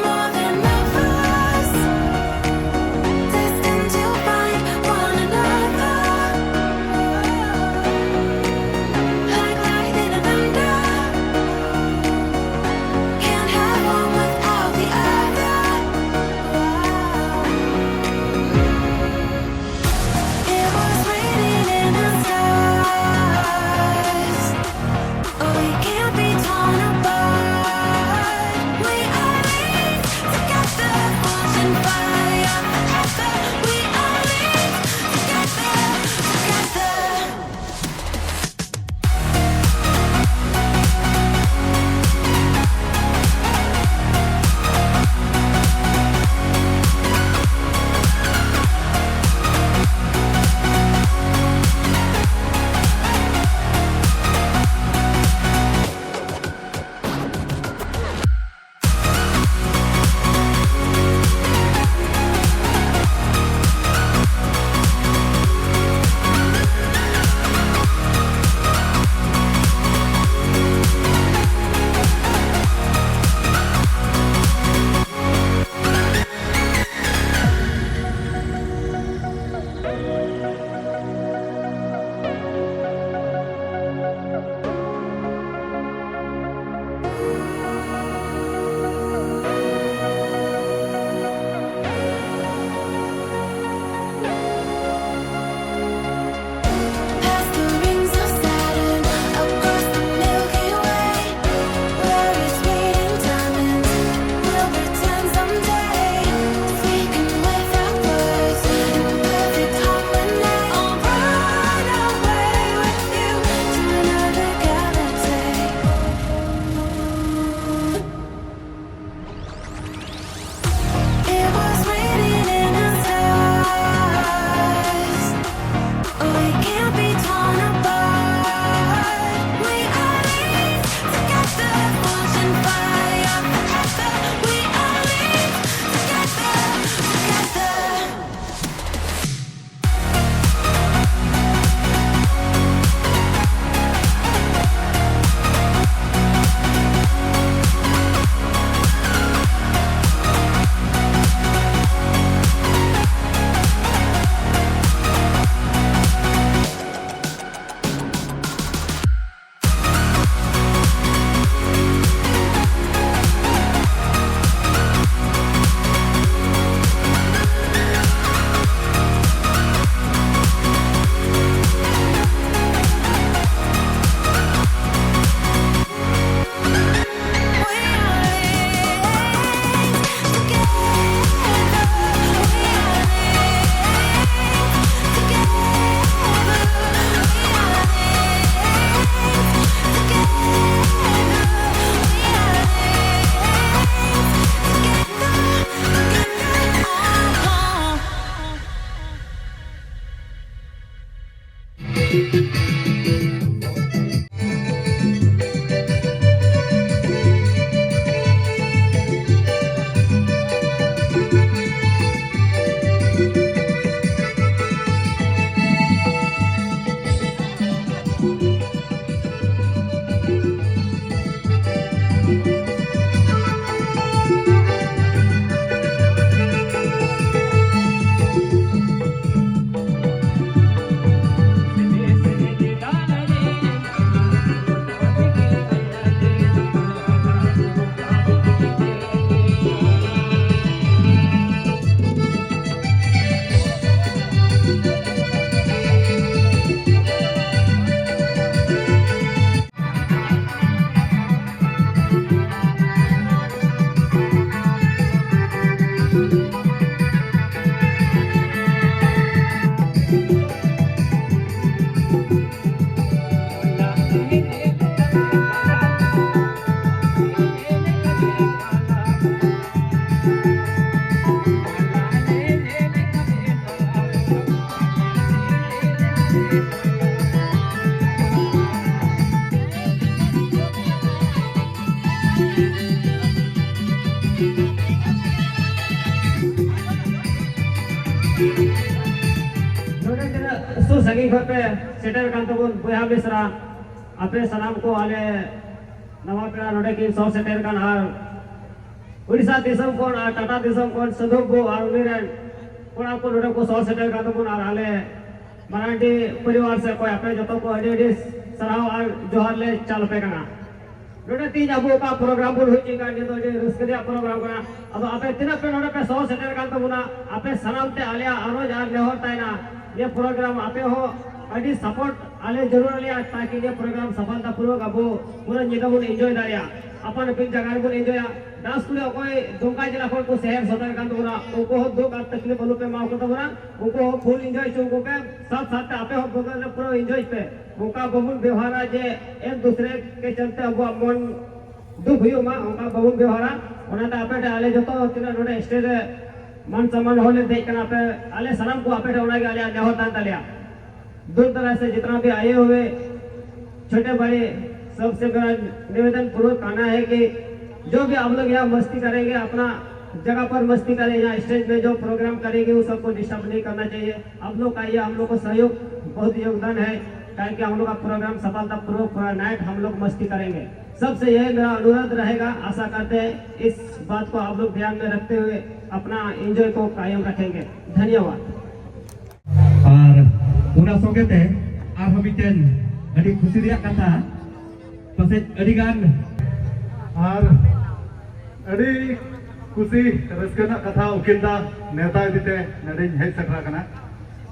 More than lovers, destined to find one another. Like lightning ᱱᱚᱰᱮ ᱛᱤᱱᱟᱹᱜ ᱥᱩᱨ ᱥᱟᱺᱜᱤᱧ ᱠᱷᱚᱱ ᱯᱮ ᱥᱮᱴᱮᱨ ᱟᱠᱟᱱ ᱛᱟᱵᱚᱱ ᱵᱚᱭᱦᱟ ᱢᱤᱥᱨᱟ, ᱟᱯᱮ ᱥᱟᱱᱟᱢ ᱠᱚ ᱟᱞᱮ ᱱᱟᱣᱟ ᱯᱮᱲᱟ ᱱᱚᱰᱮ ᱠᱤᱱ ᱥᱚᱦᱚᱨ ᱥᱮᱴᱮᱨ ᱟᱠᱟᱱ, ᱟᱨ ᱩᱲᱤᱥᱥᱟ ᱫᱤᱥᱚᱢ ᱠᱷᱚᱱ ᱟᱨ ᱴᱟᱴᱟ ᱫᱤᱥᱚᱢ ᱠᱷᱚᱱ ᱥᱟᱹᱫᱷᱩ ᱵᱟᱹᱵᱩ ᱟᱨ ᱩᱱᱤ ᱨᱮᱱ ᱠᱚᱲᱟ ᱠᱚ ᱱᱚᱰᱮ ᱠᱚ ᱥᱚᱦᱚᱨ ᱥᱮᱴᱮᱨ ᱟᱠᱟᱱ ᱛᱟᱵᱚᱱ, ᱟᱨ ᱟᱞᱮ ᱢᱟᱨᱟᱱᱰᱤ ᱯᱚᱨᱤᱵᱟᱨ ᱥᱮᱫ ᱠᱷᱚᱱ ᱟᱯᱮ ᱡᱚᱛᱚ ᱠᱚ ᱟᱹᱰᱤ ᱟᱹᱰᱤ ᱥᱟᱨᱦᱟᱣ ᱟᱨ ᱡᱚᱦᱟᱨ ᱞᱮ ᱪᱟᱞ ᱟᱯᱮ ᱠᱟᱱᱟ᱾ ᱱᱚᱰᱮ ᱛᱮᱦᱮᱧ ᱟᱵᱚ ᱚᱠᱟ ᱯᱨᱳᱜᱨᱟᱢ ᱵᱚᱱ ᱦᱩᱭ ᱦᱚᱪᱚᱭ ᱠᱟᱱ, ᱱᱤᱭᱟᱹ ᱫᱚ ᱟᱹᱰᱤ ᱨᱟᱹᱥᱠᱟᱹ ᱨᱮᱭᱟᱜ ᱯᱨᱳᱜᱨᱟᱢ ᱠᱟᱱᱟ᱾ ᱟᱫᱚ ᱟᱯᱮ ᱛᱤᱱᱟᱹᱜ ᱯᱮ ᱱᱚᱰᱮ ᱯᱮ ᱥᱚᱦᱚᱨ ᱥᱮᱴᱮᱨ ᱠᱟᱱ ᱛᱟᱵᱚᱱᱟ, ᱟᱯᱮ ᱥᱟᱱᱟᱢ ᱛᱮ ᱟᱞᱮᱭᱟᱜ ᱟᱨᱚᱡᱽ ᱟᱨ ᱱᱮᱦᱚᱨ ᱛᱟᱦᱮᱱᱟ, ᱱᱤᱭᱟᱹ ᱯᱨᱳᱜᱨᱟᱢ ᱟᱯᱮ ᱦᱚᱸ ᱟᱹᱰᱤ ᱥᱟᱯᱳᱨᱴ ᱟᱞᱮ ᱡᱟᱹᱨᱩᱲ ᱟᱞᱮᱭᱟ, ᱛᱟᱠᱤ ᱱᱤᱭᱟᱹ ᱯᱨᱳᱜᱨᱟᱢ ᱥᱟᱯᱷᱟᱞᱛᱟ ᱯᱩᱨᱣᱚᱠ ᱟᱵᱚ ᱯᱩᱨᱟᱹ ᱧᱤᱫᱟᱹ ᱵᱚᱱ ᱮᱱᱡᱚᱭ ᱫᱟᱲᱮᱭᱟᱜᱼᱟ, ᱟᱯᱟᱱ ᱟᱹᱯᱤᱱ ᱡᱟᱭᱜᱟ ᱨᱮᱵᱚᱱ ᱮᱱᱡᱚᱭᱟ᱾ ᱰᱟᱱᱥ ᱠᱩᱲᱤ ᱚᱠᱚᱭ ᱫᱩᱢᱠᱟ ᱡᱮᱞᱟ ᱠᱷᱚᱱ ᱠᱚ ᱥᱮᱦᱮᱨ ᱥᱮᱴᱮᱨ ᱠᱟᱱ ᱛᱟᱵᱚᱱᱟ, ᱩᱱᱠᱩ ᱦᱚᱸ ᱫᱩᱠ ᱟᱨ ᱛᱟᱠᱞᱤᱯ ᱟᱞᱚ ᱯᱮ ᱮᱢᱟ ᱠᱚ ᱛᱟᱵᱚᱱᱟ, ᱩᱱᱠᱩ ᱦᱚᱸ ᱯᱷᱩᱞ ᱮᱱᱡᱚᱭ ᱦᱚᱪᱚ ᱠᱚᱯᱮ᱾ ᱥᱟᱛ ᱥᱟᱛ ᱛᱮ ᱟᱯᱮ ᱦᱚᱸ ᱵᱚᱫᱚᱞ ᱨᱮ ᱯᱩᱨᱟᱹ ᱮᱱᱡᱚᱭ ᱯᱮ᱾ ᱚᱱᱠᱟ ᱵᱟᱵᱚᱱ ᱵᱮᱣᱦᱟᱨᱟ ᱡᱮ ᱮᱠ ᱫᱩᱥᱨᱮ ᱠᱮ ᱪᱟᱞᱛᱮ ᱟᱵᱚᱣᱟᱜ ᱢᱚᱱ ᱫᱩᱠ ᱦᱩᱭᱩᱜ ᱢᱟ, ᱚᱱᱠᱟ ᱵᱟᱵᱚᱱ ᱵᱮᱣᱦᱟᱨᱟ᱾ ᱚᱱᱟᱛᱮ ᱟᱯᱮ ᱴᱷᱮᱱ ᱟᱞᱮ ᱡᱚᱛᱚ ᱛᱤᱱᱟᱹᱜ ᱱᱚᱰᱮ ᱥᱴᱮᱡ ᱨᱮ ᱢᱟᱱ ᱥᱚᱱᱢᱟᱱ ᱦᱚᱲ ᱞᱮ ᱫᱮᱡ ᱠᱟᱱᱟ, ᱟᱯᱮ ᱟᱞᱮ ᱥᱟᱱᱟᱢ ᱠᱚ ᱟᱯᱮ ᱴᱷᱮᱱ ᱚᱱᱟᱜᱮ ᱟᱞᱮᱭᱟᱜ ᱱᱮᱦᱚᱨ ᱛᱟᱦᱮᱱ ᱛᱟᱞᱮᱭᱟ᱾ दूर दराज से जितना भी आए हुए छोटे बड़े सबसे मेरा निवेदन पूर्वक कहना है कि जो भी आप लोग यहाँ मस्ती करेंगे, अपना जगह पर मस्ती करें। यहाँ स्टेज में जो प्रोग्राम करेंगे, वो सबको डिस्टर्ब नहीं करना चाहिए। आप लोग का ये हम लोग को सहयोग बहुत योगदान है, ताकि हम लोग का प्रोग्राम सफलतापूर्वक पूरा नाइट हम लोग मस्ती करेंगे। सबसे यही मेरा अनुरोध रहेगा। आशा करते हैं इस बात को आप लोग ध्यान में रखते हुए अपना एंजॉय को कायम रखेंगे। धन्यवाद। ᱟᱨ ᱚᱱᱟ ᱥᱚᱸᱜᱮ ᱛᱮ ᱟᱨᱦᱚᱸ ᱢᱤᱫᱴᱮᱱ ᱟᱹᱰᱤ ᱠᱷᱩᱥᱤ ᱨᱮᱭᱟᱜ ᱠᱟᱛᱷᱟ, ᱯᱟᱥᱮᱡ ᱟᱹᱰᱤ ᱜᱟᱱ ᱟᱨ ᱟᱹᱰᱤ ᱠᱩᱥᱤ ᱨᱟᱹᱥᱠᱟᱹ ᱨᱮᱱᱟᱜ ᱠᱟᱛᱷᱟ, ᱩᱠᱤᱞ ᱫᱟ ᱱᱮᱣᱛᱟ ᱤᱫᱤ ᱛᱮ ᱱᱚᱰᱮᱧ ᱦᱮᱡ ᱥᱮᱴᱮᱨ ᱟᱠᱟᱱᱟ᱾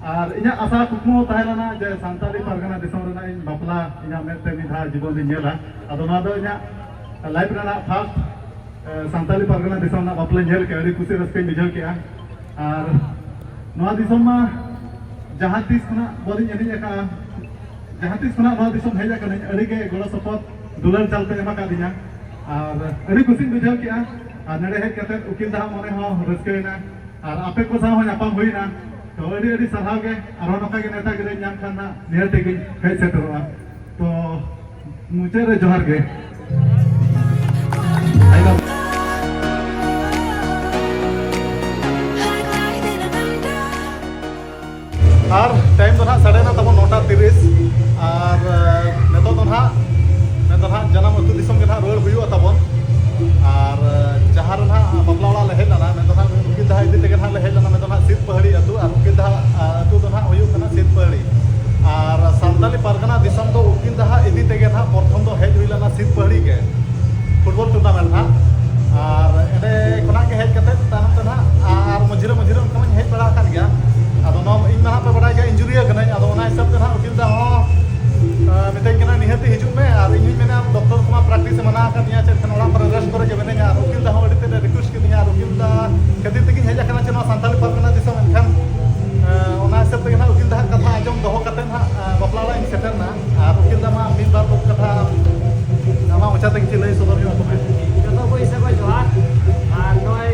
ᱟᱨ ᱤᱧᱟᱹᱜ ᱟᱥᱟ ᱠᱩᱠᱢᱩ ᱛᱟᱦᱮᱸ ᱞᱮᱱᱟ ᱡᱮ ᱥᱟᱱᱛᱟᱲᱤ ᱯᱟᱨᱜᱟᱱᱟ ᱫᱤᱥᱚᱢ ᱨᱮᱱᱟᱜ ᱤᱧ ᱵᱟᱯᱞᱟ ᱤᱧᱟᱹᱜ ᱢᱮᱫ ᱛᱮ ᱢᱤᱫ ᱫᱷᱟᱣ ᱡᱤᱵᱚᱱ ᱨᱤᱧ ᱧᱮᱞᱟ᱾ ᱟᱫᱚ ᱱᱚᱣᱟ ᱫᱚ ᱤᱧᱟᱹᱜ ᱞᱟᱭᱤᱯᱷ ᱨᱮᱱᱟᱜ ᱯᱷᱟᱥᱴ ᱥᱟᱱᱛᱟᱞᱤ ᱯᱟᱨᱜᱟᱱᱟ ᱫᱤᱥᱚᱢ ᱨᱮᱱᱟᱜ ᱵᱟᱯᱞᱟᱧ ᱧᱮᱞ ᱠᱮᱫᱼᱟ, ᱟᱹᱰᱤ ᱠᱩᱥᱤ ᱨᱟᱹᱥᱠᱟᱹᱧ ᱵᱩᱡᱷᱟᱹᱣ ᱠᱮᱫᱼᱟ᱾ ᱟᱨ ᱱᱚᱣᱟ ᱫᱤᱥᱚᱢ ᱢᱟ ᱡᱟᱦᱟᱸ ᱛᱤᱥ ᱠᱷᱚᱱᱟᱜ ᱵᱚᱞᱤᱧ ᱮᱱᱮᱡ ᱟᱠᱟᱫᱼᱟ, ᱡᱟᱦᱟᱸ ᱛᱤᱥ ᱠᱷᱚᱱᱟᱜ ᱱᱚᱣᱟ ᱫᱤᱥᱚᱢ ᱦᱮᱡ ᱟᱠᱟᱱᱟᱹᱧ, ᱟᱹᱰᱤ ᱜᱮ ᱜᱚᱲᱚ ᱥᱚᱯᱚᱦᱚᱫ ᱫᱩᱞᱟᱹᱲ ᱪᱟᱞ ᱯᱮ ᱮᱢ ᱟᱠᱟᱫᱤᱧᱟ᱾ ᱟᱨ ᱟᱹᱰᱤ ᱠᱩᱥᱤᱧ ᱵᱩᱡᱷᱟᱹᱣ ᱠᱮᱫᱼᱟ᱾ ᱟᱨ ᱱᱚᱰᱮ ᱦᱮᱡ ᱠᱟᱛᱮ ᱩᱠᱤᱞ ᱫᱟᱦᱟ ᱢᱚᱱᱮ ᱦᱚᱸ ᱨᱟᱹᱥᱠᱟᱹᱭᱮᱱᱟ᱾ ᱟᱨ ᱟᱯᱮ ᱠᱚ ᱥᱟᱶ ᱦᱚᱸ ᱧᱟᱯᱟᱢ ᱦᱩᱭᱱᱟ᱾ ᱛᱚ ᱟᱹᱰᱤ ᱟᱹᱰᱤ ᱥᱟᱨᱦᱟᱣ ᱜᱮ, ᱟᱨᱦᱚᱸ ᱱᱚᱝᱠᱟ ᱜᱮ ᱱᱮᱣᱛᱟ ᱜᱤᱨᱟᱹᱧ ᱧᱟᱢ ᱠᱷᱟᱱ ᱦᱟᱸᱜ ᱱᱤᱦᱟᱹᱛ ᱜᱤᱧ ᱦᱮᱡ ᱥᱮᱴᱮᱨᱚᱜᱼᱟ᱾ ᱛᱚ ᱢᱩᱪᱟᱹᱫ ᱨᱮ ᱡᱚᱦᱟᱨ ᱜᱮ᱾ ᱟᱨ ᱴᱟᱭᱤᱢ ᱫᱚ ᱱᱟᱦᱟᱜ ᱥᱟᱰᱮᱭᱮᱱᱟ ᱛᱟᱵᱚᱱ ᱱᱚᱴᱟ ᱛᱤᱨᱤᱥ᱾ ᱟᱨ ᱱᱤᱛᱚᱜ ᱫᱚ ᱱᱟᱦᱟᱜ ᱢᱮᱱᱫᱚ ᱱᱟᱦᱟᱜ ᱡᱟᱱᱟᱢ ᱟᱹᱛᱩ ᱫᱤᱥᱚᱢ ᱜᱮ ᱱᱟᱦᱟᱜ ᱨᱩᱣᱟᱹᱲ ᱦᱩᱭᱩᱜᱼᱟ ᱛᱟᱵᱚᱱ᱾ ᱟᱨ ᱡᱟᱦᱟᱸ ᱨᱮ ᱱᱟᱦᱟᱜ ᱵᱟᱯᱞᱟ ᱚᱲᱟᱜ ᱞᱮ ᱦᱮᱡ ᱞᱮᱱᱟ, ᱢᱮᱱᱫᱚ ᱱᱟᱦᱟᱜ ᱩᱠᱤᱞ ᱫᱟᱦᱟ ᱤᱫᱤ ᱛᱮᱜᱮ ᱱᱟᱦᱟᱜ ᱞᱮ ᱦᱮᱡ ᱞᱮᱱᱟ, ᱢᱮᱱᱫᱚ ᱱᱟᱦᱟᱜ ᱥᱤᱫ ᱯᱟᱹᱦᱲᱤ ᱟᱹᱛᱩ᱾ ᱟᱨ ᱩᱠᱤᱞ ᱫᱟᱦᱟ ᱟᱹᱛᱩ ᱫᱚ ᱱᱟᱦᱟᱜ ᱦᱩᱭᱩᱜ ᱠᱟᱱᱟ ᱥᱤᱫ ᱯᱟᱹᱦᱲᱤ᱾ ᱟᱨ ᱥᱟᱱᱛᱟᱞᱤ ᱯᱟᱨᱜᱟᱱᱟ ᱫᱤᱥᱚᱢ ᱫᱚ ᱩᱠᱤᱞ ᱫᱟᱦᱟ ᱤᱫᱤ ᱛᱮᱜᱮ ᱱᱟᱦᱟᱜ ᱯᱨᱚᱛᱷᱚᱢ ᱫᱚ ᱦᱮᱡ ᱦᱩᱭ ᱞᱮᱱᱟ ᱥᱤᱫ ᱯᱟᱹᱦᱲᱤ ᱜᱮ, ᱯᱷᱩᱴᱵᱚᱞ ᱴᱩᱨᱱᱟᱢᱮᱱᱴ ᱱᱟᱦᱟᱜ᱾ ᱟᱨ ᱮᱸᱰᱮ ᱠᱷᱚᱱᱟᱜ ᱜᱮ ᱦᱮᱡ ᱠᱟᱛᱮ ᱛᱟᱭᱱᱚᱢ ᱛᱮ ᱱᱟᱦᱟᱜ ᱟᱨ ᱢᱟᱹᱡᱷᱤ ᱨᱮ ᱢᱟᱹᱡᱷᱤ ᱨᱮ ᱚᱱᱠᱟ ᱢᱟᱧ ᱦᱮᱡ ᱵᱟᱲᱟ ᱟᱠᱟᱱ ᱜᱮᱭᱟ᱾ ᱟᱫᱚ ᱱᱚᱣᱟ ᱤᱧ ᱢᱟ ᱱᱟᱦᱟᱜ ᱯᱮ ᱵᱟᱲᱟᱭ ᱜᱮᱭᱟ, ᱤᱧᱡᱩᱨᱤ ᱟᱠᱟᱱᱟᱹᱧ᱾ ᱟᱫᱚ ᱚᱱᱟ ᱦᱤᱥᱟᱹᱵ ᱛᱮ ᱱᱟᱦᱟᱜ ᱩᱠᱤᱞ ᱫᱟ ᱦᱚᱸ ᱢᱤᱛᱟᱹᱧ ᱠᱟᱱᱟ, ᱱᱤᱦᱟᱹᱛ ᱦᱤᱡᱩᱜ ᱢᱮ᱾ ᱟᱨ ᱤᱧ ᱦᱚᱸᱧ ᱢᱮᱱᱟ, ᱰᱚᱠᱴᱚᱨ ᱠᱚᱢᱟ ᱯᱨᱮᱠᱴᱤᱥ ᱮ ᱢᱟᱱᱟ ᱟᱠᱟᱫᱤᱧᱟ, ᱪᱮᱫ ᱠᱷᱟᱱ ᱚᱲᱟᱜ ᱠᱚᱨᱮ ᱨᱮᱥᱴ ᱠᱚᱨᱮ ᱜᱮ ᱢᱮᱱᱟᱹᱧᱟ᱾ ᱟᱨ ᱩᱠᱤᱞ ᱫᱟ ᱦᱚᱸ ᱟᱹᱰᱤ ᱛᱮᱫ ᱮ ᱨᱤᱠᱩᱭᱮᱥᱴ ᱠᱤᱫᱤᱧᱟ᱾ ᱟᱨ ᱩᱠᱤᱞ ᱫᱟ ᱠᱷᱟᱹᱛᱤᱨ ᱛᱮᱜᱮᱧ ᱦᱮᱡ ᱟᱠᱟᱱᱟ ᱪᱮ ᱱᱚᱣᱟ ᱥᱟᱱᱛᱟᱞᱤ ᱯᱟᱨᱜᱟᱱᱟ ᱫᱤᱥᱚᱢ᱾ ᱮᱱᱠᱷᱟᱱ ᱚᱱᱟ ᱦᱤᱥᱟᱹᱵ ᱛᱮᱜᱮ ᱱᱟᱦᱟᱜ ᱩᱠᱤᱞ ᱫᱟ ᱦᱟᱸᱜ ᱠᱟᱛᱷᱟ ᱟᱸᱡᱚᱢ ᱫᱚᱦᱚ ᱠᱟᱛᱮ ᱱᱟᱦᱟᱜ ᱵᱟᱯᱞᱟ ᱚᱲᱟᱜ ᱤᱧ ᱥᱮᱴᱮᱨ ᱮᱱᱟ᱾ ᱟᱨ ᱩᱠᱤᱞ ᱫᱟ ᱢᱟ ᱢᱤᱫ ᱵᱟᱨ ᱠᱟᱛᱷᱟ ᱟᱢᱟᱜ ᱢᱚᱪᱟ ᱛᱮ ᱠᱤᱪᱷᱩ ᱞᱟᱹᱭ ᱥᱚᱫᱚᱨ ᱧᱚᱜ ᱟᱠᱚ ᱢᱮ᱾ ᱡᱚᱛᱚ ᱠᱚ ᱤᱥᱟᱹ ᱠᱚ ᱡᱚᱦᱟᱨ᱾ ᱟᱨ ᱱᱚᱜᱼᱚᱭ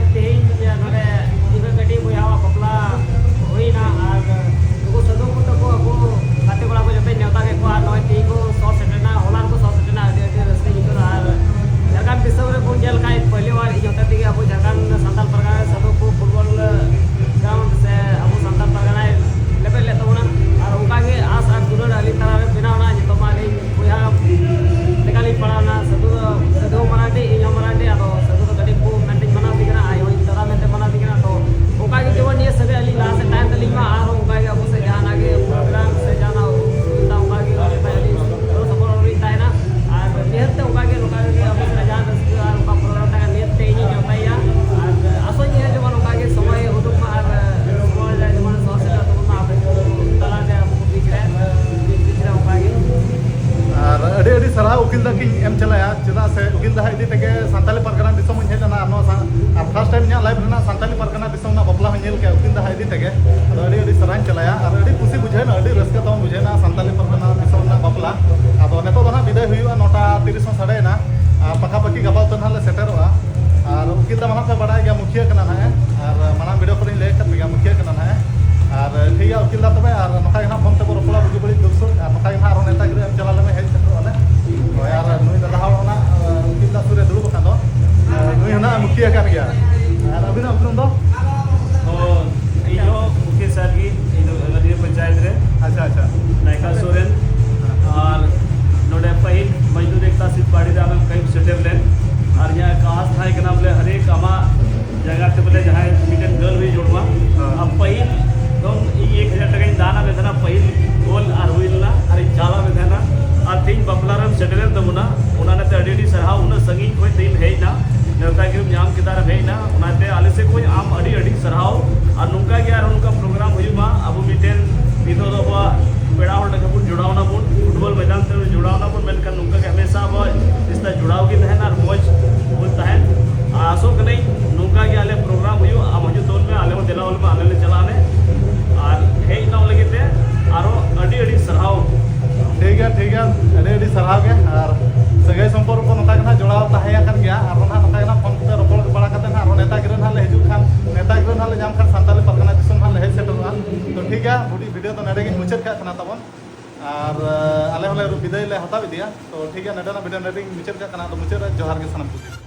ᱥᱟᱱᱛᱟᱞᱤ ᱯᱟᱨᱜᱟᱱᱟ ᱫᱤᱥᱚᱢ ᱨᱮᱱᱟᱜ ᱵᱟᱯᱞᱟ ᱦᱚᱸ ᱧᱮᱞ ᱠᱮᱜᱼᱟ ᱩᱠᱤᱞ ᱫᱟᱦᱟ ᱤᱫᱤ ᱛᱮᱜᱮ᱾ ᱟᱫᱚ ᱟᱹᱰᱤ ᱟᱹᱰᱤ ᱥᱟᱨᱦᱟᱣᱤᱧ ᱪᱟᱞᱟᱭᱟ ᱟᱨ ᱟᱹᱰᱤ ᱠᱩᱥᱤ ᱵᱩᱡᱷᱟᱹᱣᱱᱟ, ᱟᱹᱰᱤ ᱨᱟᱹᱥᱠᱟᱹ ᱛᱟᱵᱚᱱ ᱵᱩᱡᱷᱟᱹᱣᱱᱟ ᱥᱟᱱᱛᱟᱞᱤ ᱯᱟᱨᱜᱟᱱᱟ ᱫᱤᱥᱚᱢ ᱨᱮᱱᱟᱜ ᱵᱟᱯᱞᱟ᱾ ᱟᱫᱚ ᱱᱤᱛᱚᱜ ᱫᱚ ᱱᱟᱦᱟᱜ ᱵᱤᱫᱟᱹᱭ ᱦᱩᱭᱩᱜᱼᱟ, ᱱᱚᱴᱟ ᱛᱤᱨᱤᱥ ᱦᱚᱸ ᱥᱟᱰᱮᱭᱮᱱᱟ᱾ ᱟᱨ ᱯᱟᱠᱟ ᱯᱟᱠᱤ ᱜᱟᱯᱟ ᱩᱛᱟᱹᱨ ᱱᱟᱦᱟᱜ ᱞᱮ ᱥᱮᱴᱮᱨᱚᱜᱼᱟ᱾ ᱟᱨ ᱩᱠᱤᱞ ᱫᱟ ᱢᱟ ᱱᱟᱦᱟᱜ ᱯᱮ ᱵᱟᱲᱟᱭ ᱜᱮᱭᱟ, ᱢᱩᱠᱷᱤᱭᱟᱹ ᱠᱟᱱᱟ ᱱᱟᱦᱟᱜ᱾ ᱟᱨ ᱢᱟᱲᱟᱝ ᱵᱷᱤᱰᱤᱭᱳ ᱠᱚᱨᱮᱧ ᱞᱟᱹᱭ ᱟᱠᱟᱫ ᱯᱮ ᱜᱮᱭᱟ, ᱢᱩᱠᱷᱤᱭᱟᱹ ᱠᱟᱱᱟ ᱱᱟᱦᱟᱜ᱾ ᱟᱨ ᱴᱷᱤᱠ ᱜᱮᱭᱟ ᱩᱠᱤᱞ ᱫᱟ, ᱛᱚᱵᱮ ᱟᱨ ᱱᱚᱝᱠᱟ ᱜᱮ ᱱᱟᱦᱟᱜ ᱯᱷᱳᱱ ᱛᱮᱵᱚ ᱨᱚᱯᱚᱲᱟ, ᱵᱩᱜᱤ ᱵᱟᱹᱲᱤᱡ ᱫᱩᱠ ᱥᱩᱠ, ᱟᱨ ᱱᱚᱝᱠᱟ ᱜᱮ ᱱᱟᱦᱟᱜ ᱟᱨᱦᱚᱸ ᱱᱮᱛᱟ ᱜᱤᱨᱟᱹ ᱮᱢ ᱪᱟᱞᱟᱣ ᱞᱮᱱᱟ, ᱦᱮᱡ ᱥᱮᱴᱮᱨᱚᱜ ᱟᱞᱮ᱾ ᱦᱳᱭ, ᱟᱨ ᱱᱩᱭ ᱫᱟᱫᱟ ᱦᱚᱲ ᱚᱱᱟ, ᱟᱨ ᱩᱠᱤᱞ ᱫᱟ ᱥᱩᱨ ᱨᱮ ᱫᱩᱲᱩᱵ ᱟᱠᱟᱱ ᱫᱚ, ᱟᱨ ᱱᱩᱭ ᱦᱚᱸ ᱱᱟᱦᱟᱜ ᱢᱩᱠᱷᱤᱭᱟᱹ ᱠᱟᱱ ᱜᱮᱭᱟ᱾ ᱟᱨ ᱟᱹᱵᱤᱱᱟᱜ ᱩᱯᱨᱩᱢ ᱫᱚ? ᱛᱚ, ᱤᱧ ᱦᱚᱸ ᱢᱩᱠᱷᱤᱭᱟᱹ ᱥᱟᱨ ᱜᱮ, ᱤᱧ ᱫᱚ ᱟᱹᱜᱟᱹᱫᱤᱭᱟᱹ ᱯᱚᱧᱪᱟᱭᱮᱛ ᱨᱮ ᱟᱪᱪᱷᱟ, ᱟᱪᱪᱷᱟ᱾ ᱱᱟᱭᱠᱟ ᱥᱚᱨᱮᱱ᱾ ᱟᱨ ᱱᱚᱰᱮ ᱯᱟᱹᱦᱤᱞ ᱢᱚᱡᱫᱩᱨ ᱮᱠᱛᱟ ᱥᱤᱫ ᱯᱟᱹᱲᱤ ᱨᱮ ᱟᱢᱮᱢ ᱠᱟᱹᱢᱤ ᱥᱮᱴᱮᱨ ᱞᱮᱱ, ᱟᱨ ᱤᱧᱟᱹᱜ ᱠᱟᱥ ᱛᱟᱦᱮᱸ ᱠᱟᱱᱟ ᱵᱚᱞᱮ ᱦᱟᱨᱮᱠ ᱟᱢᱟᱜ ᱡᱟᱭᱜᱟ ᱛᱮ ᱵᱚᱞᱮ ᱡᱟᱦᱟᱸᱭ ᱢᱤᱫᱴᱮᱱ ᱜᱟᱹᱞ ᱦᱩᱭ ᱡᱚᱲ ᱢᱟ᱾ ᱦᱮᱸ᱾ ᱟᱨ ᱯᱟᱹᱦᱤᱞ ᱫᱚ ᱤᱧ ᱮᱠ ᱦᱟᱡᱟᱨ ᱴᱟᱠᱟᱧ ᱫᱟᱱᱟ ᱢᱮᱱ ᱛᱟᱦᱮᱱᱟ, ᱯᱟᱹᱦᱤᱞ ᱜᱳᱞ ᱟᱨ ᱦᱩᱭ ᱞᱮᱱᱟ, ᱟᱨ ᱤᱧ ᱪᱟᱞᱟᱣ ᱢᱮᱱ ᱛᱟᱦᱮᱱᱟ᱾ ᱟᱨ ᱛᱮᱦᱮᱧ ᱵᱟᱯᱞᱟ ᱨᱮᱢ ᱥᱮᱴᱮᱨᱮᱱ ᱛᱟᱵᱚᱱᱟ, ᱚᱱᱟ ᱞᱟᱹᱜᱤᱫ ᱟᱹᱰᱤ ᱟᱹᱰᱤ ᱥᱟᱨᱦᱟᱣ᱾ ᱩᱱᱟᱹᱜ ᱥᱟᱺᱜᱤᱧ ᱠᱷᱚᱱ ᱛᱮᱦᱮᱧ ᱦᱮᱡ ᱮᱱᱟ, ᱱᱮᱣᱛᱟ ᱜᱤᱨᱟᱹᱢ ᱧᱟᱢ ᱠᱮᱫᱟ ᱟᱨᱮᱢ ᱦᱮᱡ ᱮᱱᱟ, ᱚᱱᱟᱛᱮ ᱟᱞᱮ ᱥᱮᱫ ᱠᱷᱚᱱ ᱟᱢ ᱟᱹᱰᱤ ᱟᱹᱰᱤ ᱥᱟᱨᱦᱟᱣ᱾ ᱟᱨ ᱱᱚᱝᱠᱟ ᱜᱮ ᱟᱨᱦᱚᱸ ᱱᱚᱝᱠᱟ ᱯᱨᱳᱜᱨᱟᱢ ᱦᱩᱭᱩᱜ ᱢᱟ᱾ ᱟᱵᱚ ᱢᱤᱫᱴᱮᱱ ᱱᱤᱛᱚᱜ ᱫᱚ ᱟᱵᱚᱣᱟᱜ ᱯᱮᱲᱟ ᱦᱚᱲ ᱞᱮᱠᱟ ᱵᱚᱱ ᱡᱚᱲᱟᱣ ᱱᱟᱵᱚᱱ, ᱯᱷᱩᱴᱵᱚᱞ ᱢᱚᱭᱫᱟᱱ ᱛᱮ ᱡᱚᱲᱟᱣ ᱱᱟᱵᱚᱱ, ᱢᱮᱱᱠᱷᱟᱱ ᱱᱚᱝᱠᱟ ᱜᱮ ᱦᱟᱢᱮᱥᱟ ᱟᱵᱚᱣᱟᱜ ᱨᱤᱥᱛᱟ ᱡᱚᱲᱟᱣ ᱜᱮ ᱛᱟᱦᱮᱱᱟ ᱟᱨ ᱢᱚᱡᱽ ᱵᱚᱱ ᱛᱟᱦᱮᱱ᱾ ᱟᱨ ᱟᱥᱚᱜ ᱠᱟᱹᱱᱟᱹᱧ ᱱᱚᱝᱠᱟ ᱜᱮ ᱟᱞᱮ ᱯᱨᱳᱜᱨᱟᱢ ᱦᱩᱭᱩᱜ, ᱟᱢ ᱦᱤᱡᱩᱜ ᱛᱟᱵᱚᱱ ᱢᱮ, ᱟᱞᱮ ᱞᱮ ᱪᱟᱞᱟᱜ ᱟᱞᱮ ᱟᱨ ᱦᱮᱡ ᱮᱱᱟ ᱞᱟᱹᱜᱤᱫ ᱛᱮ ᱟᱨᱚ ᱟᱹᱰᱤ ᱟᱹᱰᱤ ᱥᱟᱨᱦᱟᱣ᱾ ᱴᱷᱤᱠ ᱜᱮᱭᱟ, ᱴᱷᱤᱠ ᱜᱮᱭᱟ, ᱟᱹᱰᱤ ᱟᱹᱰᱤ ᱥᱟᱨᱦᱟᱣ ᱜᱮ᱾ ᱟᱨ ᱥᱟᱹᱜᱟᱹᱭ ᱥᱚᱢᱯᱚᱨᱠᱚ ᱱᱚᱝᱠᱟ ᱜᱮ ᱱᱟᱦᱟᱜ ᱡᱚᱲᱟᱣ ᱛᱟᱦᱮᱸ ᱟᱠᱟᱱ ᱜᱮᱭᱟ, ᱟᱨᱦᱚᱸ ᱱᱟᱦᱟᱜ ᱱᱚᱝᱠᱟ ᱜᱮ ᱱᱟᱦᱟᱜ ᱯᱷᱳᱱ ᱠᱚᱛᱮ ᱨᱚᱯᱚᱲ ᱵᱟᱲᱟ ᱠᱟᱛᱮ ᱱᱟᱦᱟᱜ ᱟᱨᱦᱚᱸ ᱱᱮᱣᱛᱟ ᱜᱤᱨᱟᱹ ᱱᱟᱦᱟᱜ ᱞᱮ ᱦᱤᱡᱩᱜ ᱠᱷᱟᱱ, ᱱᱮᱣᱛᱟ ᱜᱤᱨᱟᱹ ᱱᱟᱦᱟᱜ ᱞᱮ ᱧᱟᱢ ᱠᱷᱟᱱ ᱥᱟᱱᱛᱟᱞᱤ ᱯᱟᱨᱜᱟᱱᱟ ᱫᱤᱥᱚᱢ ᱱᱟᱦᱟᱜ ᱞᱮ ᱦᱮᱡ ᱥᱮᱴᱮᱨᱚᱜᱼᱟ᱾ ᱛᱚ ᱴᱷᱤᱠ ᱜᱮᱭᱟ, ᱵᱷᱤᱰᱤᱭᱳ ᱫᱚ ᱱᱚᱰᱮ ᱜᱤᱧ ᱢᱩᱪᱟᱹᱫ ᱠᱟᱜ ᱠᱟᱱᱟ ᱛᱟᱵᱚᱱ, ᱟᱨ ᱟᱞᱮ ᱦᱚᱸᱞᱮ ᱵᱤᱫᱟᱹᱭ ᱞᱮ ᱦᱟᱛᱟᱣ ᱤᱫᱤᱭᱟ᱾ ᱛᱚ ᱴᱷᱤᱠ ᱜᱮᱭᱟ, ᱱᱚᱰᱮᱱᱟᱜ ᱵᱷᱤᱰᱤᱭᱳ ᱱᱚᱰᱮ ᱜᱤᱧ ᱢᱩᱪᱟᱹᱫ ᱠᱟᱜ ᱠᱟᱱᱟ᱾ ᱟᱫᱚ ᱢᱩᱪᱟᱹᱫ ᱨᱮ ᱡᱚᱦᱟᱨ ᱜᱮ ᱥᱟᱱᱟᱢ ᱠᱚᱜᱮ᱾